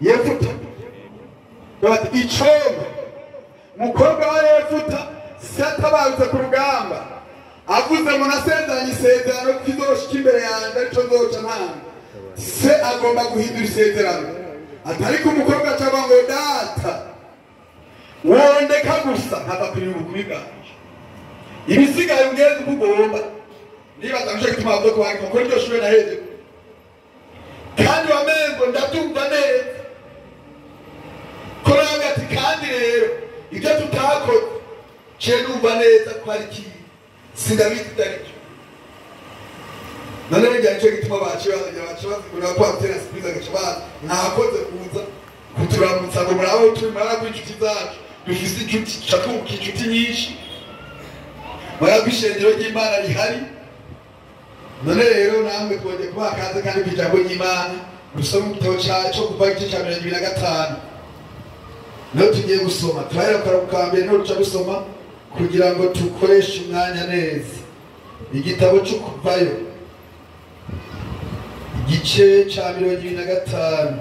Yefuta bati icombe mukobwa wa Yefuta satabarutse ku rugamba avuze ngo nasezeranye isezerano kizoshika imbere yanjye arico nzoca ntanga se agomba guhindura isezerano atari ku mukobwa cyangwa ngo data wondeka gusa nkava kuri ubukumi bwanje ibisigaye ungeze uko ugomba nibaza nje gituma avuga ko wanjye kuko iryo shure naheze kandi wamengo ndatumva neza koranga ati kandi rero ibyo tutakoze cye numva neza ko ari kibi sindabizi ibyo none rero nicyo gituma baciye bazigura ko batera surprise agaca baza mwakoze kuza kuturamutsa ngo muraho turi murabo inshuti zacu dufise inshuti tukunguka inshuti nyinshi murabo ishengero ry'Imana rihari none rero namwe twongeye kubaha akaze kandi ku ijambo ry'Imana dusome igitabo cyo kuva igice cya 25 niho tugiye gusoma turahera ku ka mbere niho duca dusoma kugira ngo tukoreshe umwanya neza igitabo cyo kuvayo igice cya 25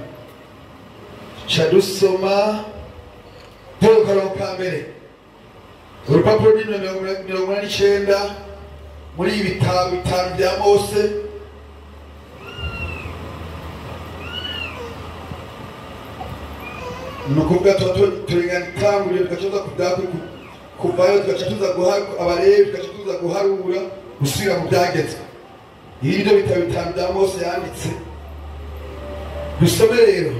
ca dusoma ku ka mbere urupapuro rw'imirongo 89 muri ibitabo bitanu bya Mose nukuvuga tuba turengana itanguriro tugaca tuza kuvayo tugaca tuza Abalewi tugaca tuza guharura gusubira mu byagezwe ibi nibyo bitabo bitanu bya Mose yanditse dusome rero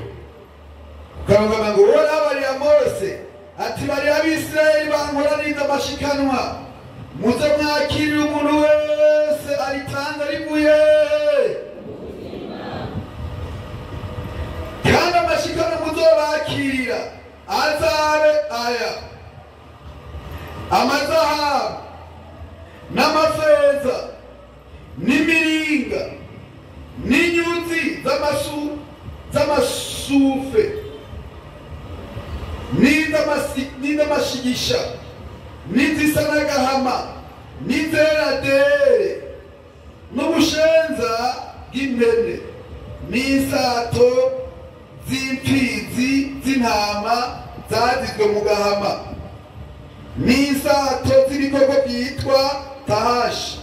ukavuga ngo uhoraho Mose ati barira Abisirayeli bankoraniriza amashikanwa muze mwakirire umuntu wese aritanze rivuye kandi amashikanwa muzobakirira azabe aya amazahabu n'amafeza n'imiringa n'inyuzi z'amasufe n'iz'amashigisha n'izisa n'agahama n'inzeradere n'ubushenza bw'impene n'insato z'imfizi z'intama zazizwe mu gahama n'insato z'ibikoko byitwa tahashi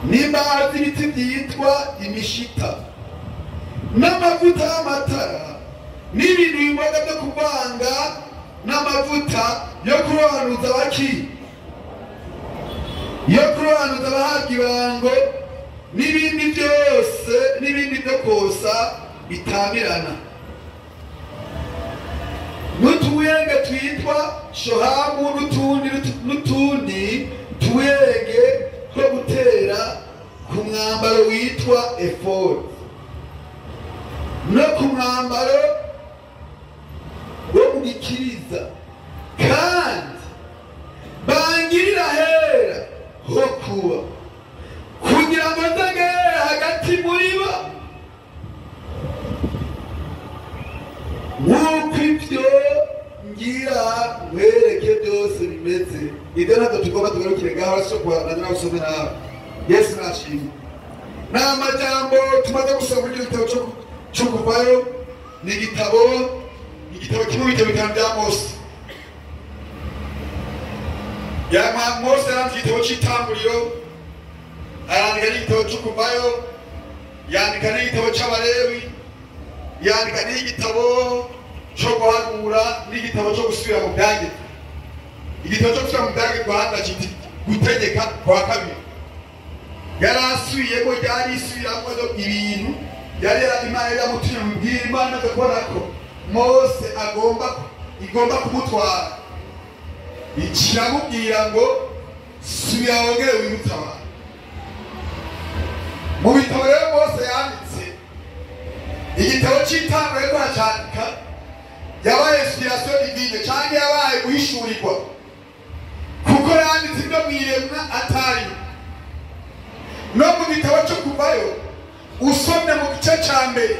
n'imbaho z'ibiti byitwa imishita n'amavuta y'amatara n'ibintu bimboga byo kuvanga n'amavuta yo kurobanuza abaki yo kurobanuza abahabwa ibango n'ibindi byose n'ibindi byo kosa bitamirana n'utuyenge twitwa shohamu n'utundi tuyenge two gutera ku mwambaro witwa efodi no ku mwambaro wo mu gikiriza kandi bangirira hera ho kuba kugira ngo nzagere hagati muri bo nk'uko ibyo ngira nkwereke byose bimeze ibyo ntabwo tugomba tugarukire ngaho nawe usome nawe Yesu nashimwe ni amajambo tumaze gusoma muri igitabo cyo kuvayo ni igitabo kimwe mu bitabo bitanu bya Mose Mose yarandika igitabo cy'itanguriro arandika n'igitabo cyo kuvayo yandika n'igitabo cy'Abalewi yandika n'igitabo cyo guharura n'igitabo cyo gusubira mu byagezwe igitabo cyo gusubira mu byagezwe hano cyitwa gutegeka kwa kabiri yari asubiyemo ryari isubiramo ibintu yari Imana yaramutumye mubwira Imana agakora ko Mose igomba kumutwara ikiramubwira ngo subira wongere wibutse abantu mu bitabo rero Mose yanditse igitabo cy'itanguriro ariko aracyandika yabaye inspiration divine cyangwa yabaye guhishurirwa kuko yanditse ibyo mu iremwa atari no mu gitabo cyo kuvayo usomye mu gice cya mbere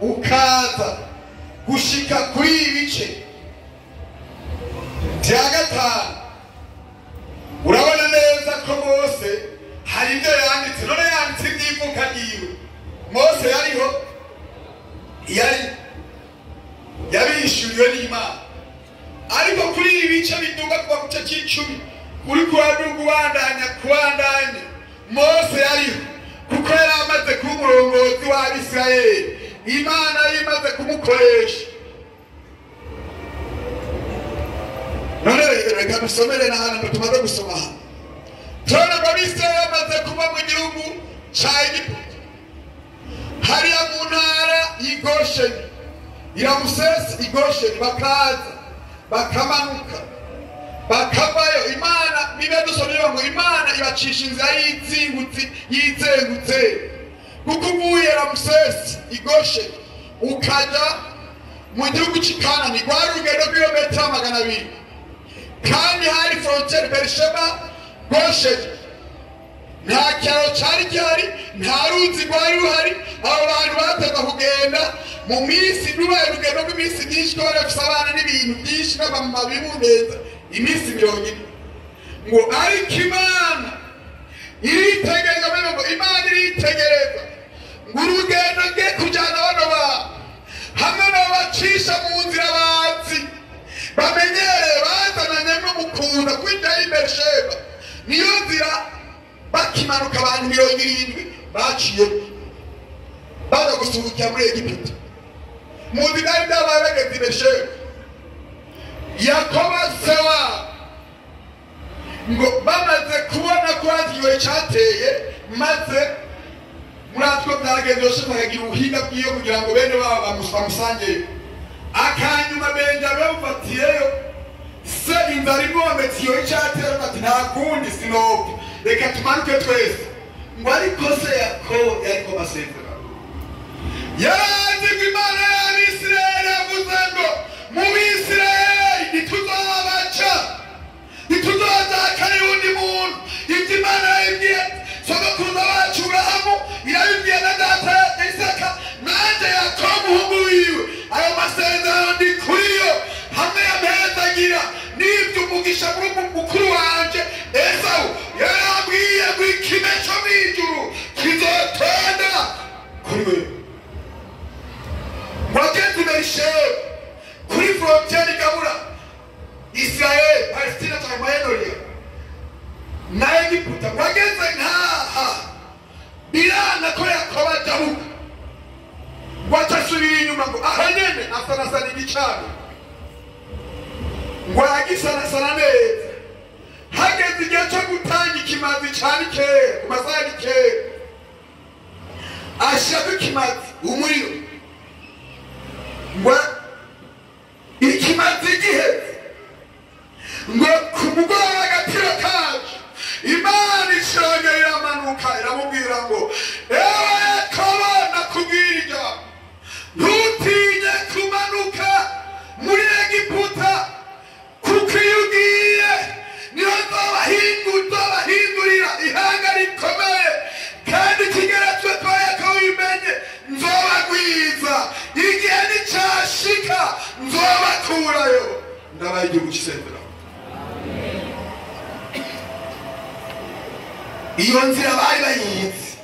ukaza gushika kuri ibice bya gatanu urabona neza ko Mose hari ibyo yanditse none yanditse iby'ivuka ryiwe Mose yariho Yari yabishuriwe n'Imana. Ariko kuri ibi bice biduga kuva ku gice cy'icumi kuri kubaduga ubandanya kubandanya, Mose yariho kuko yari amaze kuba umurongozi w'Abisirayeli. Imana yari imaze kumukoresha. None reka dusomere n'ahantu tumaze gusoma hano. Turabona ngo Abisirayeli bamaze kuva mu gihugu ca Egiputa, hariya mu ntara y'Igosheni, Iramusesi Igosheni, bakaza bakamanuka bakavayo. Imana niba dusomye ngo Imana ibacisha inzira y'izengutse, kuko uvuye Ramusesi Igosheni ukaja mu gihugu cy'i Kanani rwari urugendo rw'ibirometero 200, kandi hari frontiere Berisheba Gosheni. Nta cyaro cyari gihari, nta ruzi rwari ruhari. Abo bantu bateza kugenda mu minsi, rubaye urugendo rw'iminsi myinshi, ko bari bafise abana n'ibintu byinshi n'abamama bibuneza, iminsi 40. Ngo ariko Imana iritegereza, ngo Imana iritegereza ngo urugendo ngiye kujyana bano bantu hamwe nabo bacisha mu nzira bazi bamenyereye, bazananye n'umukunda kwinjira i Berisheba. Niyo nzira bakimanuka abantu 70 baciye baza gusuhukira muri Egiputa. Muzi byari byabaye bageze i Berisheba, Yakobo se wabo ngo bamaze kubona ko hagiwe cyateye, maze muri atwo byagenze, Yosefu akagira ubuhinga bw'iyo kugira ngo bene babo bamusangeyo. Akanyuma Benjamini bamufatiyeyo, se inzara imwometse iyo icyateye, ati nta kundi sinopfa, reka tumanuke twese. Ngo ariko se Yakobo yariko amasezerano, yarazi ko Imana y'Abisirayeli yavuze ngo mu Bisirayeli ntituzobaca, ntituzozakarira undi muntu. Ibyo Imana yabibwiye sogokuruza wacu Aburahamu, irabibwiye na data Isaka, nanjye Yakobo umuhungu wiwe. Ayo masezerano ndi kuri yo, hamwe yampezagira n'ibyo umugisha muri mukuru wanje Esawu yarambwiye ngo ikime cyo mw'ijuru kizotonda kuri wewe. Ngo ageze i Berisheba kuri frontiere igabura Israel, Palestina cyangwa Moyen-Orient na Egiputa, ngo ageze nkaha birana ko Yakobo ajabuka, ngo acasubira inyuma, ngo aho nyene asanasana igicaniro, ngo aragisanasana neza. Hageze igihe cyo gutanga ikimazi ca nikera, ku masaha ya nikera, ashirako ikimazi umuriro, ngo ikimazi giheze, ngo ku mugoroba agatiro kacu Imana ishongera iramanuka iramubwira ngo ewe Yakobo, nakubwira ijambo, ntutinye kumanuka muri Egiputa, kuko iyo ugiye niho nzobahindurira ihanga rikomeye, kandi ikigeretswe kwa Yakobo bimenye, nzobagwiza igihe nicashika nzobakurayo, ndabaha igihugu cy'isezerano. Iyo nzira bari bayizi,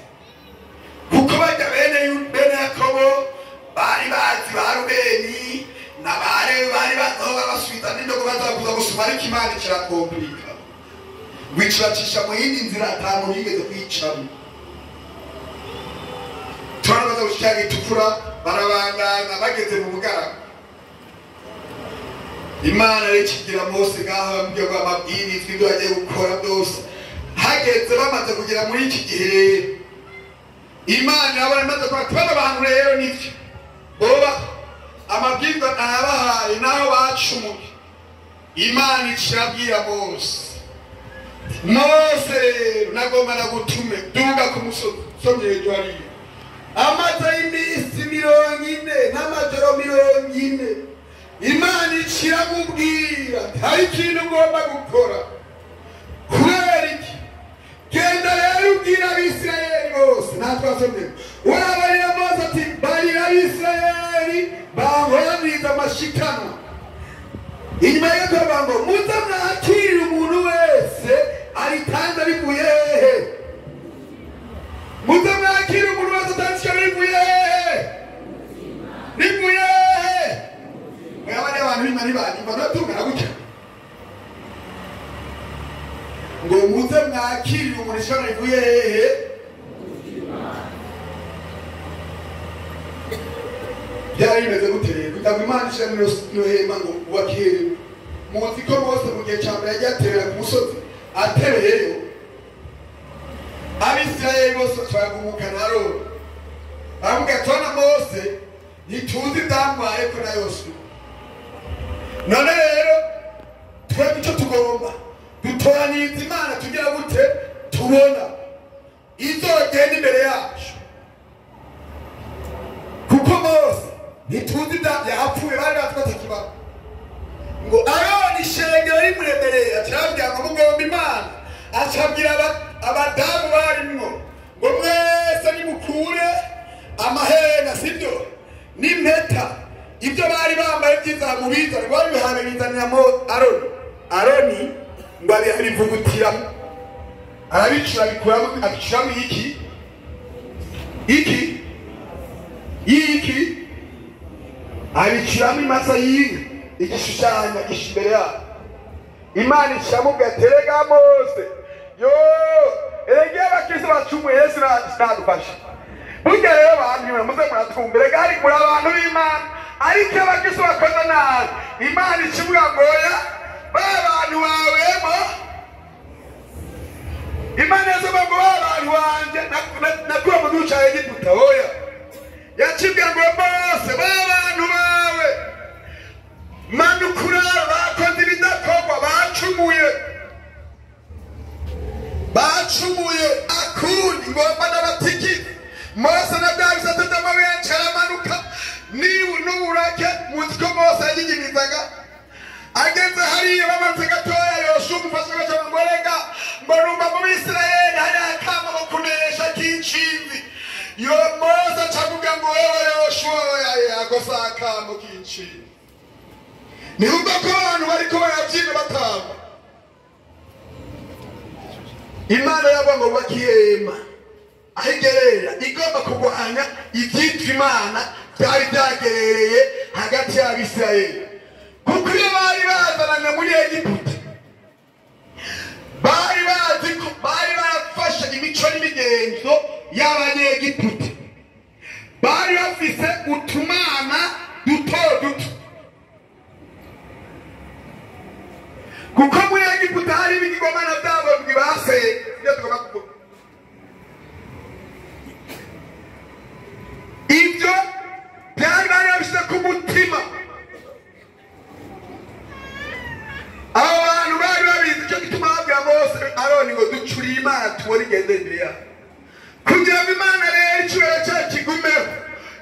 kuko bajya bene Yakobo bari bazi ba Rubeni na ba Lewi, bari bazoba basubiza n'indogo bazakuza gusuma, ariko Imana ikirakomplika wiciracisha mu yindi nzira ata muntu yigeze kwicamo. Turabona baza gushika gitukura, barabandanya bageze mu bugaragwa. Imana rero ikigira Mose ngaho bamubwira ngo amabwirizwa ibyo bagiye gukora byose. Hageze bamaze kugera muri iki gihe rero, Imana irabona imaze kuba bano bantu rero nivyo boba amabwiriza nayabahaye naho bacumuye. Imana icirabwira Mose, Mose rero nagomba nagutume duga ku musozi, somye hejuru hariya, amaze y'iminsi 40 n'amajoro 40, Imana ikiramubwira hari ikintu ugomba gukora. Kubera iki? Genda rero ubwira Abisirayeli bose, natwasomye urabarira Mose ati barira Abisirayeli bankoraniriza amashikanwa. Inyuma y'uko ngo muze mwakirire umuntu wese aritanze bivuye hehe? Muze mwakirire umuntu wese atanze rivuye hehe? mwakiriye umuntu ishobora rivuye hehe? Byari bimeze gute rero kugira ngo Imana ishire muri ino hema ngo wubake ihema? Muzi ko Mose mu gihe cya mbere yagiye atebera ku musozi, atebeyeyo Abisirayeli bose baragumuka na Aroni, baramubwira ati tubona Mose ntituzi ibyamubayeko na Yosuwa, none rero twebwe icyo tugomba dutoranyiriza Imana tugira gute tubona izogenda imbere yacu, kuko Mose ntituzi yapfuye bari bazi ko atakibaho. Ngo Aroni ishengero rimuremereye acabwira ngo mugomba Imana, acabwira abadamu barimwo ngo mwese nimukure amaherena, sibyo, n'impeta, ibyo bari bambaye by'izahabu bizana, ngo babihabe bizanira Aroni. Aroni ngo abivugutiramo, arabicura, abikuramo, abicuramo iki iki iki, abicuramo imasa y'inka, igishushanyo gisha imbere yabo. Imana icamubwira ati erega Mose, yo erega iyo abakristo bacumuye Yesu ntadufashe. Burya rero bantu muze muratwumva, erega hari muri abantu b'Imana, ariko iyo abakristo bakoze nabi Imana ikivuga ngo oya, ba bantu bawemo. Imana yavuga ngo ba bantu banje nakuye mu gihugu cya Egiputa, oya. Yakibwira ngo Mose, ba bantu bawe manukura bakoze ibidakorwa, bacumuye, bacumuye akundi ngomba n'abatikiri. Mose na bya bisate by'amabuye aramanuka n'uburake. Muzi ko Mose yagigimizaga ageze hariya bamanutse gatoya, Yosuwa umufasha agaca ngo rega ngo numva mu Bisirayeli hari akamo ko kunesha k'inshinzi. Yo Mose acavuga ngo wewe Yosuwa, oya ako si akamo k'inshinzi. Nihumva ko abantu bariko barabyina batamba. Imana yavuga ngo bubake ihema aho igerera, igomba kurwanya ibyitwa Imana byari byagerereye hagati y'Abisirayeli, kuko iyo bari bazananye muri Egiputa bari bazi ko bari barafashe imico n'imigenzo y'Abanyegiputa, bari bafise utumana duto duto, kuko muri Egiputa hari ibigirwamana byabo bibaseye. Ibyo tugomba kuvuga ibyo byari bari babishyize ku mutima. Abo bantu bari babizi, icyo gituma babwira Mose Aroni ngo ducuriye Imana tubone igendere imbere yabo, kugira ngo Imana rero icyubahiro cyayo kigumeho,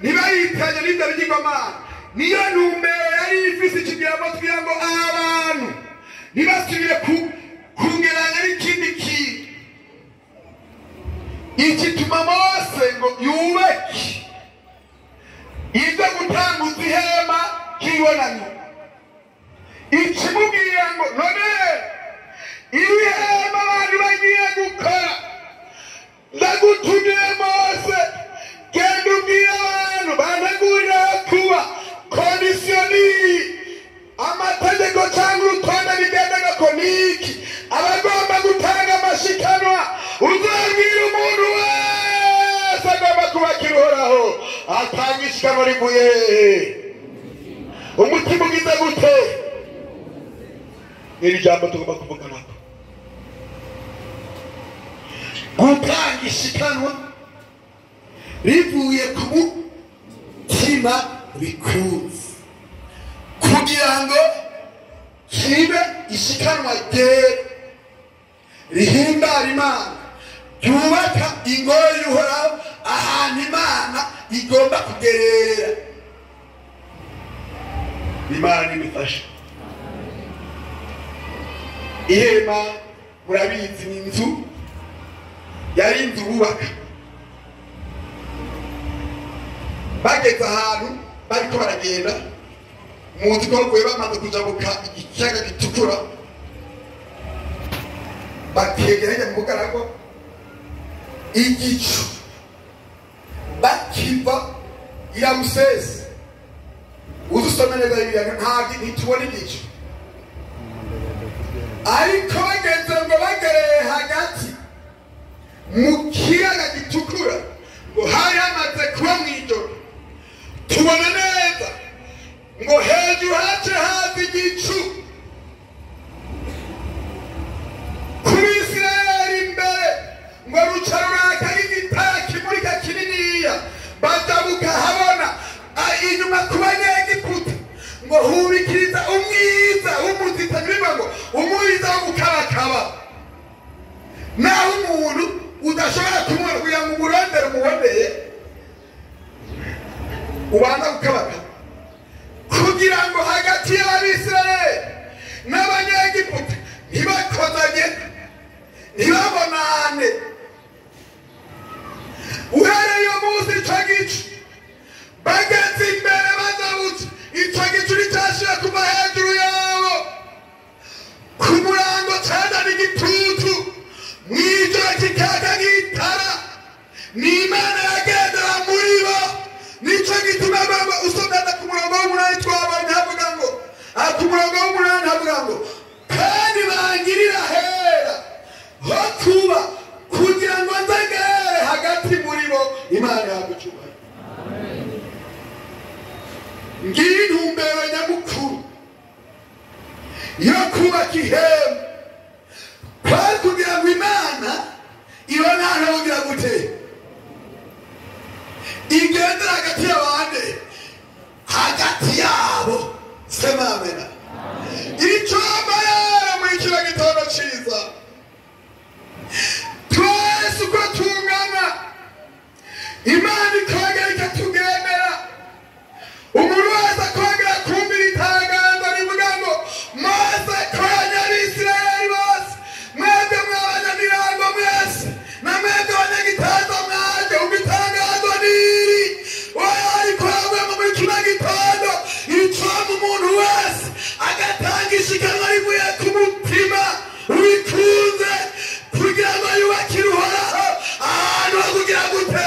ntibayitanye n'ibyo bigirwamana. Niyo ntumbero yari ifise ikigira ngo kugira ngo abantu ntibasubire kungeranya n'ikindi kintu. Igituma Mose ngo yubake ibyo gutanguza ihema ry'ibonaniro, ikimubwira ngo none iri hema abantu bagiye gukora, ndagutumye Mose, genda ubwire abantu bantegurire kuba kondisiyo amategeko cyangwa urutonde bigendagako niki, abagomba gutanga amashikanwa. Uzabwira umuntu wese agomba kubakira Uhoraho atanga ishikanwa rivuye hehe? Umutima ugize gute? Iri jambo tugomba kuvuga nako, gutanga ishikanwa rivuye ku mutima bikunze, kugira ngo kibe ishikanwa ryera rihimbara Imana, ryubaka ingoro y'Uhoraho, ahantu Imana igomba kugerera. Imana imifasha. Ihema murabizi ni inzu, yari inzu bubaka bageze ahantu bariko baragenda, muzi ko bavuye bamaze kujabuka ikiyaga gitukura, bakegera hirya mu bugaragwa, igicu bakiva i Ramusesi. Uzi usome neza Bibiliya, ntabwo ntitubona igicu. Ariko bageze ngo bagereye hagati mu kiyaga gitukura, ngo hari hamaze kuba mu ijoro, tubona neza ngo hejuru hace haza igicu kuri Isirayeli imbere, ngo ruca ruraka nk'igitara kimurika kininiya, badabuka habona. Inyuma ku Banyegiputa ngo hubikiriza umwiza w'umuzita, bivuga ngo umwiza wo gukabakaba, naho umuntu udashobora kumubona kugira ngo umurondere umuboneye ubanza gukabakaba, kugira ngo hagati y'Abisirayeli n'Abanyegiputa ntibakozanye, ntibabonane. Uhereye uwo munsi ico gicu bageze imbere bazabutse, ico gicu nticyashira kuva hejuru yabo. Ku murango cazana igitutu, mw'ijoro kikaka nk'itara. Ni Imana yagendera muri bo. Nico gituma baba usomeza ku murongo w'umunani twabonye havuga ngo, ku murongo w'umunani havuga ngo kandi bangirira hera ho kuba, kugira ngo nzagere hagati muri bo. Imana yagucyubahiro. Ngiyi intumbero nyamukuru yo kubaka ihema, kwari kugira ngo Imana ibone ahantu ho kugira gute igendera hagati y'abandi, hagati yabo. Sema amena. Icomba rero muri kino gitondo ciza, twese uko tungana Imana ikongera ikatugendera, umuntu wese akongera kumvira itangazo rivuga ngo Mose koranya Abisirayeli bose, mwebwe mw'abanyamirango mwese na mwebwe abanyagitaza mwaje, umva itangazo niri oya ariko havuyemo muri kino gitondo. Icomba umuntu wese agatanga ishikanwa rivuye ku mutima wikunze, kugira ngo yubakire Uhoraho ahantu ho kugira gute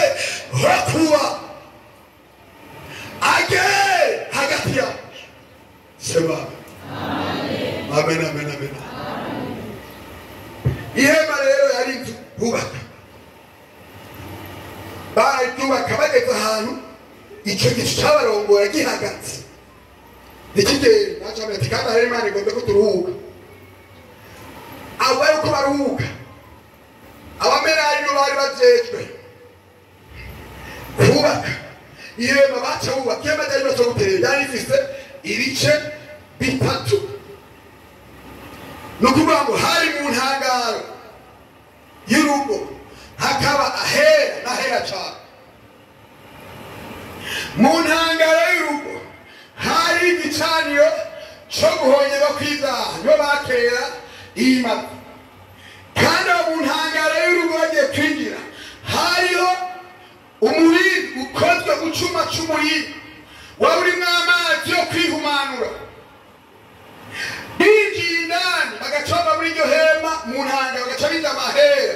ho kuba, agere hagati yabo. Sema amen, amen, amen. Ihema rero yari inzu bubaka, bararyubaka bageze ahantu icyo gicu cyabarongora gihagaze ntikigenda, bacamira ati kandi rero Imana igomba ko turuhuka. Abo bari uko baruhuka, Abamerari nibo bari bajejwe kubaka ihema, baca bubaka ihema ryari rimaze gutera, ryari rifise ibice bitatu. Ni ukuvuga ngo hari mu ntangaro y'urugo, hakaba ahera n'ahera cane. Mu ntangaro y'urugo hari igicaniro co guhongerwa kw'ivyaha, nibo bakera imaze. Kandi aho mu ntangaro y'urugo bagiye kwinjira hariho umurindi ukozwe mu cuma c'umurindi, wari urimwo amazi yo kwihumanura. Binjiye indani bagaca bava muri iryo hema mu ntangaro, bagaca binjira amahera.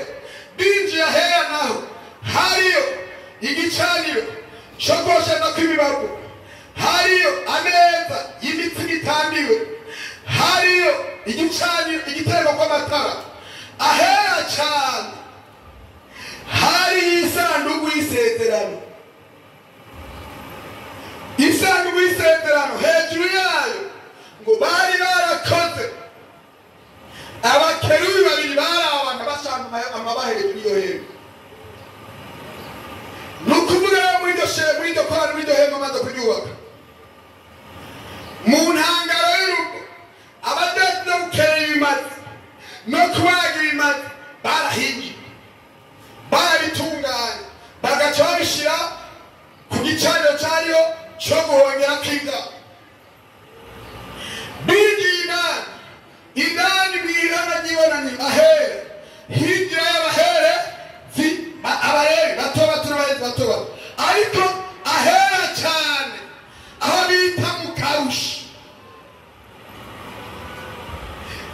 Binjiye ahera naho hariyo igicaniro co kosherezako imibavu, hariyo ameza y'imitsima itambiwe, hariyo igicaniro igitereko kw'amatara. Ahera cane hari isanduku y'isezerano. Isanduku y'isezerano hejuru yayo ngo bari barakoze abakerubi babiri barabana bashanga amababa hejuru y'iyo hema. Ni ukuvuga rero muri iryo muri iryo korari, muri iryo hema amaze kuryubaka, mu ntangaro y'urugo abajejwe gukerera ibimazi no kubaga ibimazi barahingiye, barabitunganya, bagaca babishira ku gicaniro cariho co guhongerako ibyaha. Binjiye indani, indani mw'ihema ry'ibonaniro ahera, hirya y'abahere abareri bato bato n'abarezi bato bato, ariko ahera cane aho bita mu karushi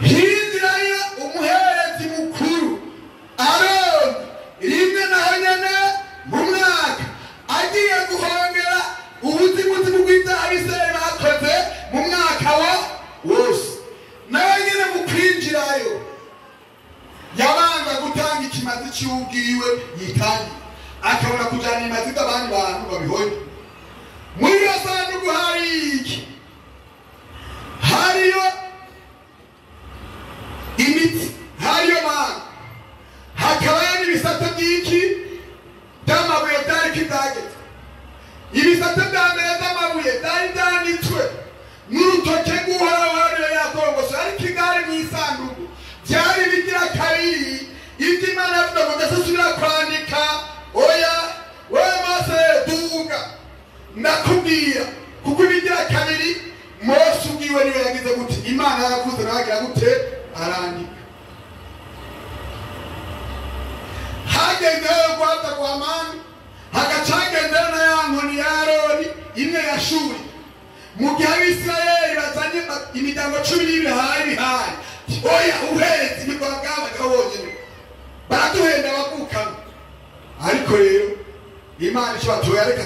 hinjirayo umuherezi mukuru Aroni rimwe naho nyene mu mwaka, agiye guhongera ubuzimuzimu bw'ibyaha Abisirayeli. yitangiye akabona kujana imaziga abandi bantu babihonye. Muri iyo sanduku hari iki? Hariyo imiti, hariyo mana, hakabayo n'ibisate by'iki by'amabuye byariko ibyagezwe. Ibisate bya mbere by'amabuye byari byanditswe n'urutoke rw'Uhoraho ariyo yakorogoshe, ariko igare mu isanduku byari bigira kabiri. Ibyo Imana yavuga ngo ndetse subira kwandika, oya wewe Mose duga ndakubwira, kuko ibigira kabiri Mose ubwiwe niwe yagize gute, Imana yaravuze nawe agira gute, arandika. Hagendewe guhabwa kwa mani, hagacagendera na ya nkoni ya Aroni imwe ya Shuri. Mu gihe Abisirayeli bazanye imiryango 12 hari bihari, oya uheretse imiryango bw'abagabo bonyine baraduhenda abavukana. Ariko rero Imana ishobora tuyareka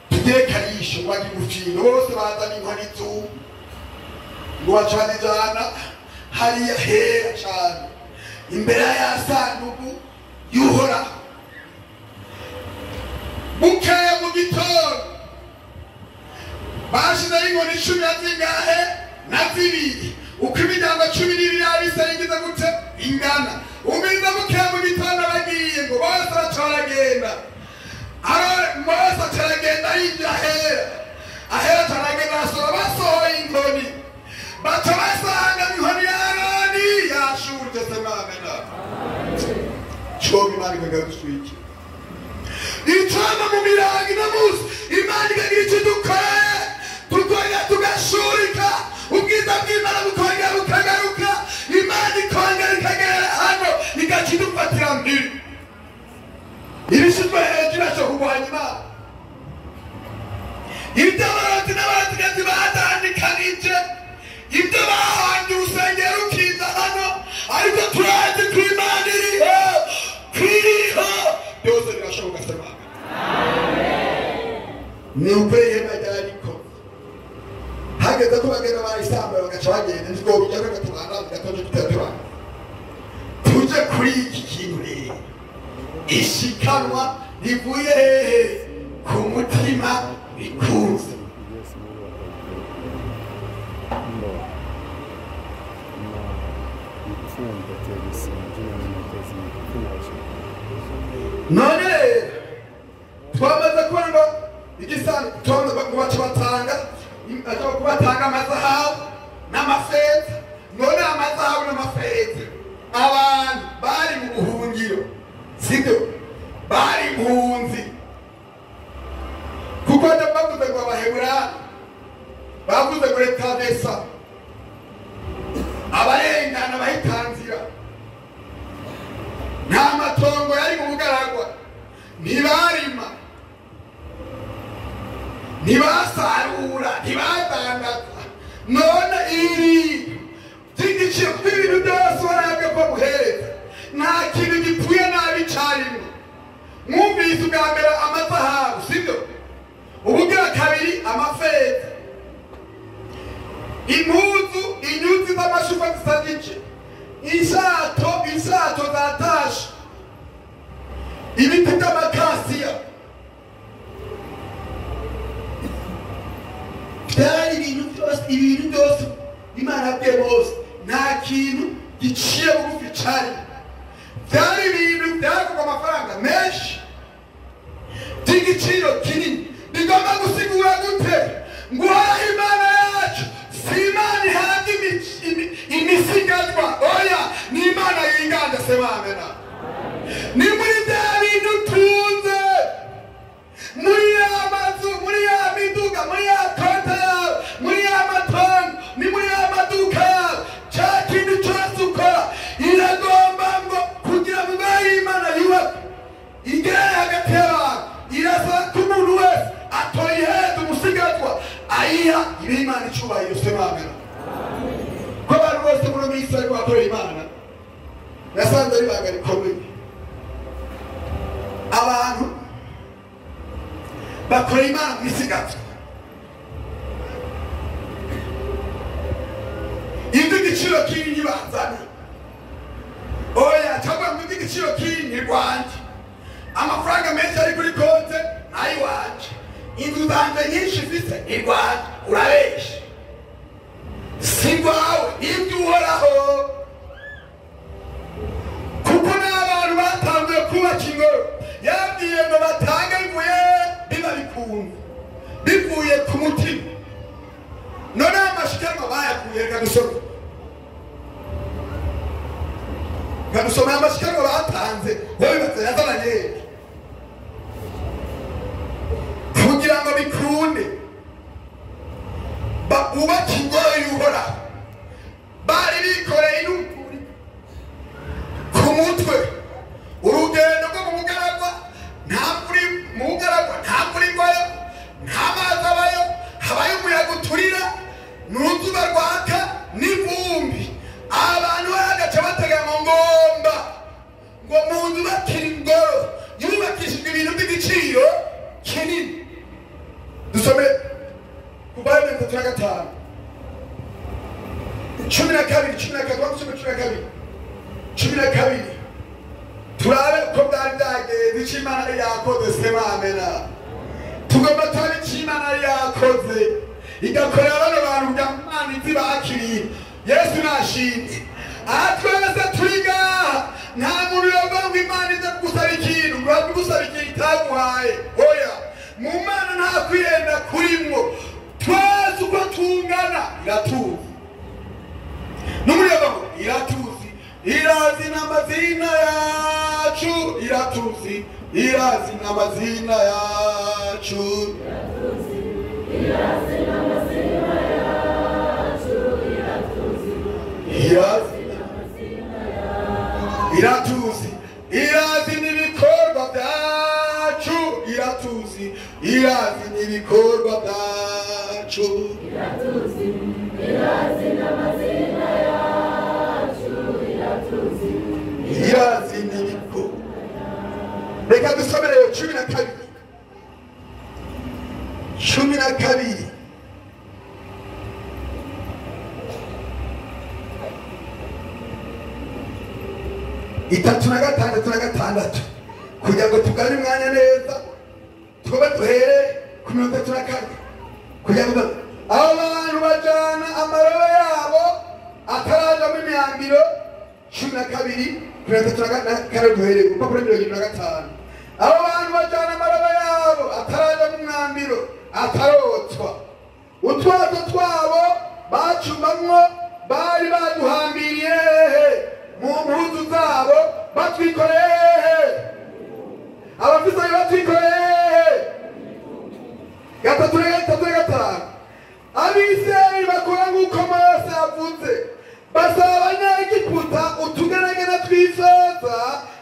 tugere karisho ngo bajye gufina bose bazana inkoni z'ubu ngo bacana hariya hera cane imbere ya sanduku y'Uhoraho. Bukeye mu gitondo bashizeho inkoni 10 na zingahe na 2, uko imiryango 12 y'Abisirayeli igize gute ingana. Umiriza bukeye mu gitondo bagiye ngo bose baca baragenda. Mose aca aragenda yinjira ahera, ahera aca aragenda arasora, basohoye inkoni baca basanga inkoni ya Aroni yashurutse. Semamena cyoba Imana ikagaruka icoma mu mirango ino munsi Imana ikagira icyo dukoreye, tukongera tugashurika, ubwiza bw'Imana bukongera bukagaruka, Imana ikongera ikagera hano igaca idufatira mpiri. Ibishyizwe hejuru yacu kurwanya Imana, ibyo abarozi n'abarozikazi batandikanije, ibyo bahanze urusengero rukiza hano, ariko turazi ko Imana iriho, kwiriho byose birashoboka. Sema ni uko ihema ryariko hageze ko bagenda barayisambura bagaca bagenda, ntitwobijya reka tubandane gatoje tutaturana tuje kuri iki kintu rero. Ishikanwa rivuye hehe? Ku mutima bikunze. None twamaze kubona ngo igisanduku baca batanga kubatanga amazahabu n'amafeza. None amazahabu n'amafeza abantu bari mu buhungiro, sibyo? Bari impunzi, kuko bavuze ngo Abaheburani bavuze ngo Retadesa, abarengana bahitanzira, nta matongo yari mu bugaragwa, ntibarima, ntibasarura, ntibadandaza. None ibi by'igiciro kuko ibintu byose warabwe ko muhereza nta kintu gipfuye nabi carimo. Mwumvise ubwa mbere amazahabu, sibyo? Ubugira kabiri amafeza, impuzu, inyuzi z'amashuka zisagije, inshato, inshato za tashe, ibiti by'amakasiya, byari ibintu byose, ibintu byose Imana yabwiye Mose nta kintu giciye bugufi carimo. Byari ibintu byagurwa amafaranga menshi by'igiciro kinini. Bigomba gusigura gute ngo Uhoraho Imana yacu si Imana ihabwa imisigazwa, oya ni Imana yiganje. Sema amena. Ni muri bya bintu utunze, muri ya mazu, muri ya miduga, muri ya konte yawe, muri ya matongo, ni muri ya maduka yawe, cya kintu cyose ukora iragomba ngo kugira ngo Imana yubake igere hagati y'abantu. Irasaba ko umuntu wese atoyihereza umusigazwa ayiha ibe Imana icubahiro. Sema amena. Ko abantu bose muri minsi bariko bakorera Imana, nasanze ari ibanga rikomeye. Abantu bakora Imana mu misigazwa, iby'igiciro kinini bazana, oya cyangwa ngo iby'igiciro kinini rwanjye. Amafaranga menshi ari kuri konte ayiwanje, inzu zanje nyinshi mfise irwanje. Urabesha, si rwawe, ibyo uhoraho. Kuko n'abantu batanguye kubaka ingoro, yabwiye ngo batange bivuye biba bikunze, bivuye ku mutima. None amashikanwa bayakuye? Reka dusome, reka dusome amashikanwa batanze. Wowe bibaza yazananye kugira ngo bikunde bubake ingoro y'Uhoraho? Bari bikoreye n'ukuri ku mutwe, urugendo rwo mu bugaragwa. Nta mvura mu bugaragwa, nta mvura igwayo, nta mazi abayo, habayo umuyaga uturira n'uruzuba rwaka n'ivumbi. Abantu bagaca batega ngo ngomba ngo mu nzu bakira ingoro yubakishijwe ibintu by'igiciro kinini. Dusome kuva 35, 12, 12, 12, 12, turabe uko byari byagenze, icyo Imana yari yakoze. Sema amena. Tugomba turabe icyo Imana yari yakoze, igakorera bano bantu kugira ngo Imana izi bakiriye. Yesu nashimye. Aha twese turi ngaha, nta muntu yova ngo Imana ize kugusaba ikintu, ngo gusaba ikintu itaguhaye. Oya, mu Mana nta kwihenda kurimwo. Twese uko tungana iratuzi. N'umuriro ngo iratuzi, irazi n'amazina yacu, iratuzi, irazi n'amazina yacu, irazi, iratuzi, irazi n'ibikorwa byacu, iratuzi, irazi n'ibikorwa byacu, iratuzi, irazi n'amazina yacu, iratuzi, irazi n'ibikorwa. Reka dusomere 12, 12. 36 na 6, kugira ngo tugane umwanya neza, tube duhere ku 34, kugira ngo abo bantu bajana amarobo yabo atarajamo imyambiro. 12, 34, duhere ku rupapuro 75. Abo bantu bajana amarobo yabo atarajamo umwambiro, atarotswa. Utwato twabo bacumbamwo bari baduhambiriye mu mpuzu zabo, batwikoreye. Abafise batwikoreye. 3 na 3 na 5. Abisirayeli bakora nk'uko Mose yavuze, basaba Abanyegiputa utugenegene tw'ifeza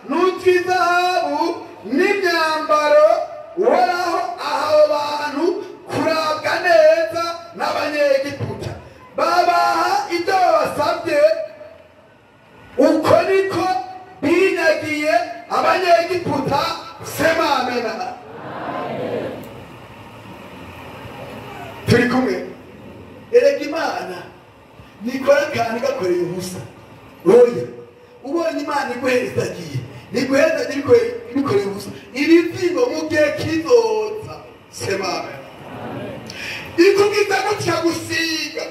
n'utw'izahabu n'imyambaro. Uhoraho aha abo bantu kurabwa neza n'Abanyegiputa, babaha ibyo babasabye. Uko niko binyagiye Abanyegiputa. Sema amena. Turi kumwe. Erega Imana nikora akantu gakoreye ubusa. Oya, ubonye Imana iguhezagiye, niguhezagiye ibikoreye ubusa, ibizingo mu gihe kizoza. Sema amena. Ikugiza gutya gusiga,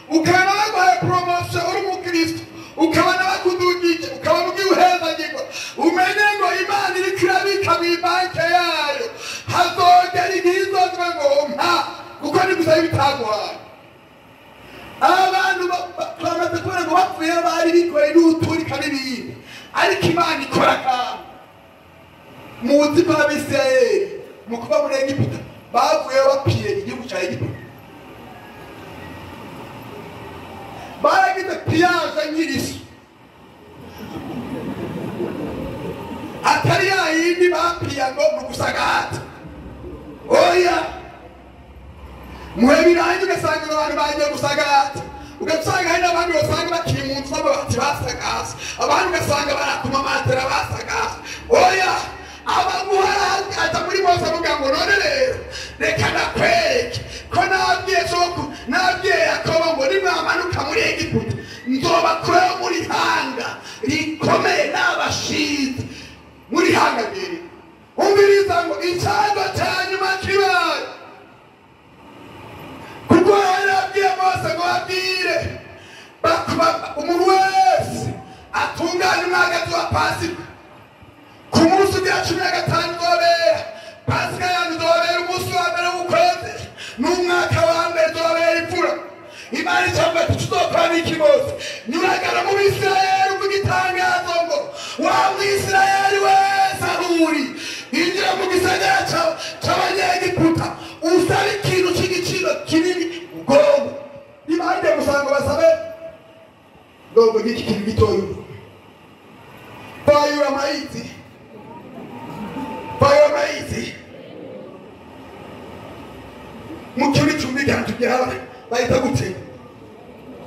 ukabona baguhaye promotion uri umukristo, ukabona bakudugije, ukabona ugiye uhezagirwa, umenye ngo Imana iriko irabika mw'ibanke yayo, hazogera igihe izoza ngo mpa, kuko nigusaba ibitaguhaye. Abantu bamaze kubona ngo bapfuye bari bikoreye n'uturika n'ibindi, ariko Imana ikora akantu. Muzi ko Abisirayeli mu kuva muri Egiputa bavuyeyo bapiye igihugu cya Egiputa, baragize piyaje nk'irishi, atari ya yindi bapiya ngo ni ugusagata. Oya, muhe birangi ugasanga abantu bagiye gusagata, ugasanga hari n'abandi basanga bakiri mu nzu z'amabati basagase, abandi ugasanga barakuma amatera basagase. Oya, abaguha aza muri Mose avuga ngo none rero reka nakwereke ko nabwiye soko, nabwiye Yakobo ngo nimwamanuka muri Egiputa nzobakurayo muri hanga rikomeye n'abashinze muri hanga riri. Babwire umuntu wese atunganye umwagazi wa Pasika ku munsi ugira 15 uzobera Pasika yanyu, uzobera umunsi wa mbere w'ukwezi n'umwaka wa mbere, uzobera imvura. Imana icamba ati tuzokora n'iki? Mose, nyuragara mu Bisirayeli uvuga itangazo ngo wa Mwisirayeli wese aho uri, injira mu gisagara c'Abanyegiputa usabe ikintu c'igiciro kinini ugomba. Niba gusa ngo basabe ngo ngiki kintu gitoya, bayura amayizi, bayura amayizi mu kintu cyumvikana tugera bahita gute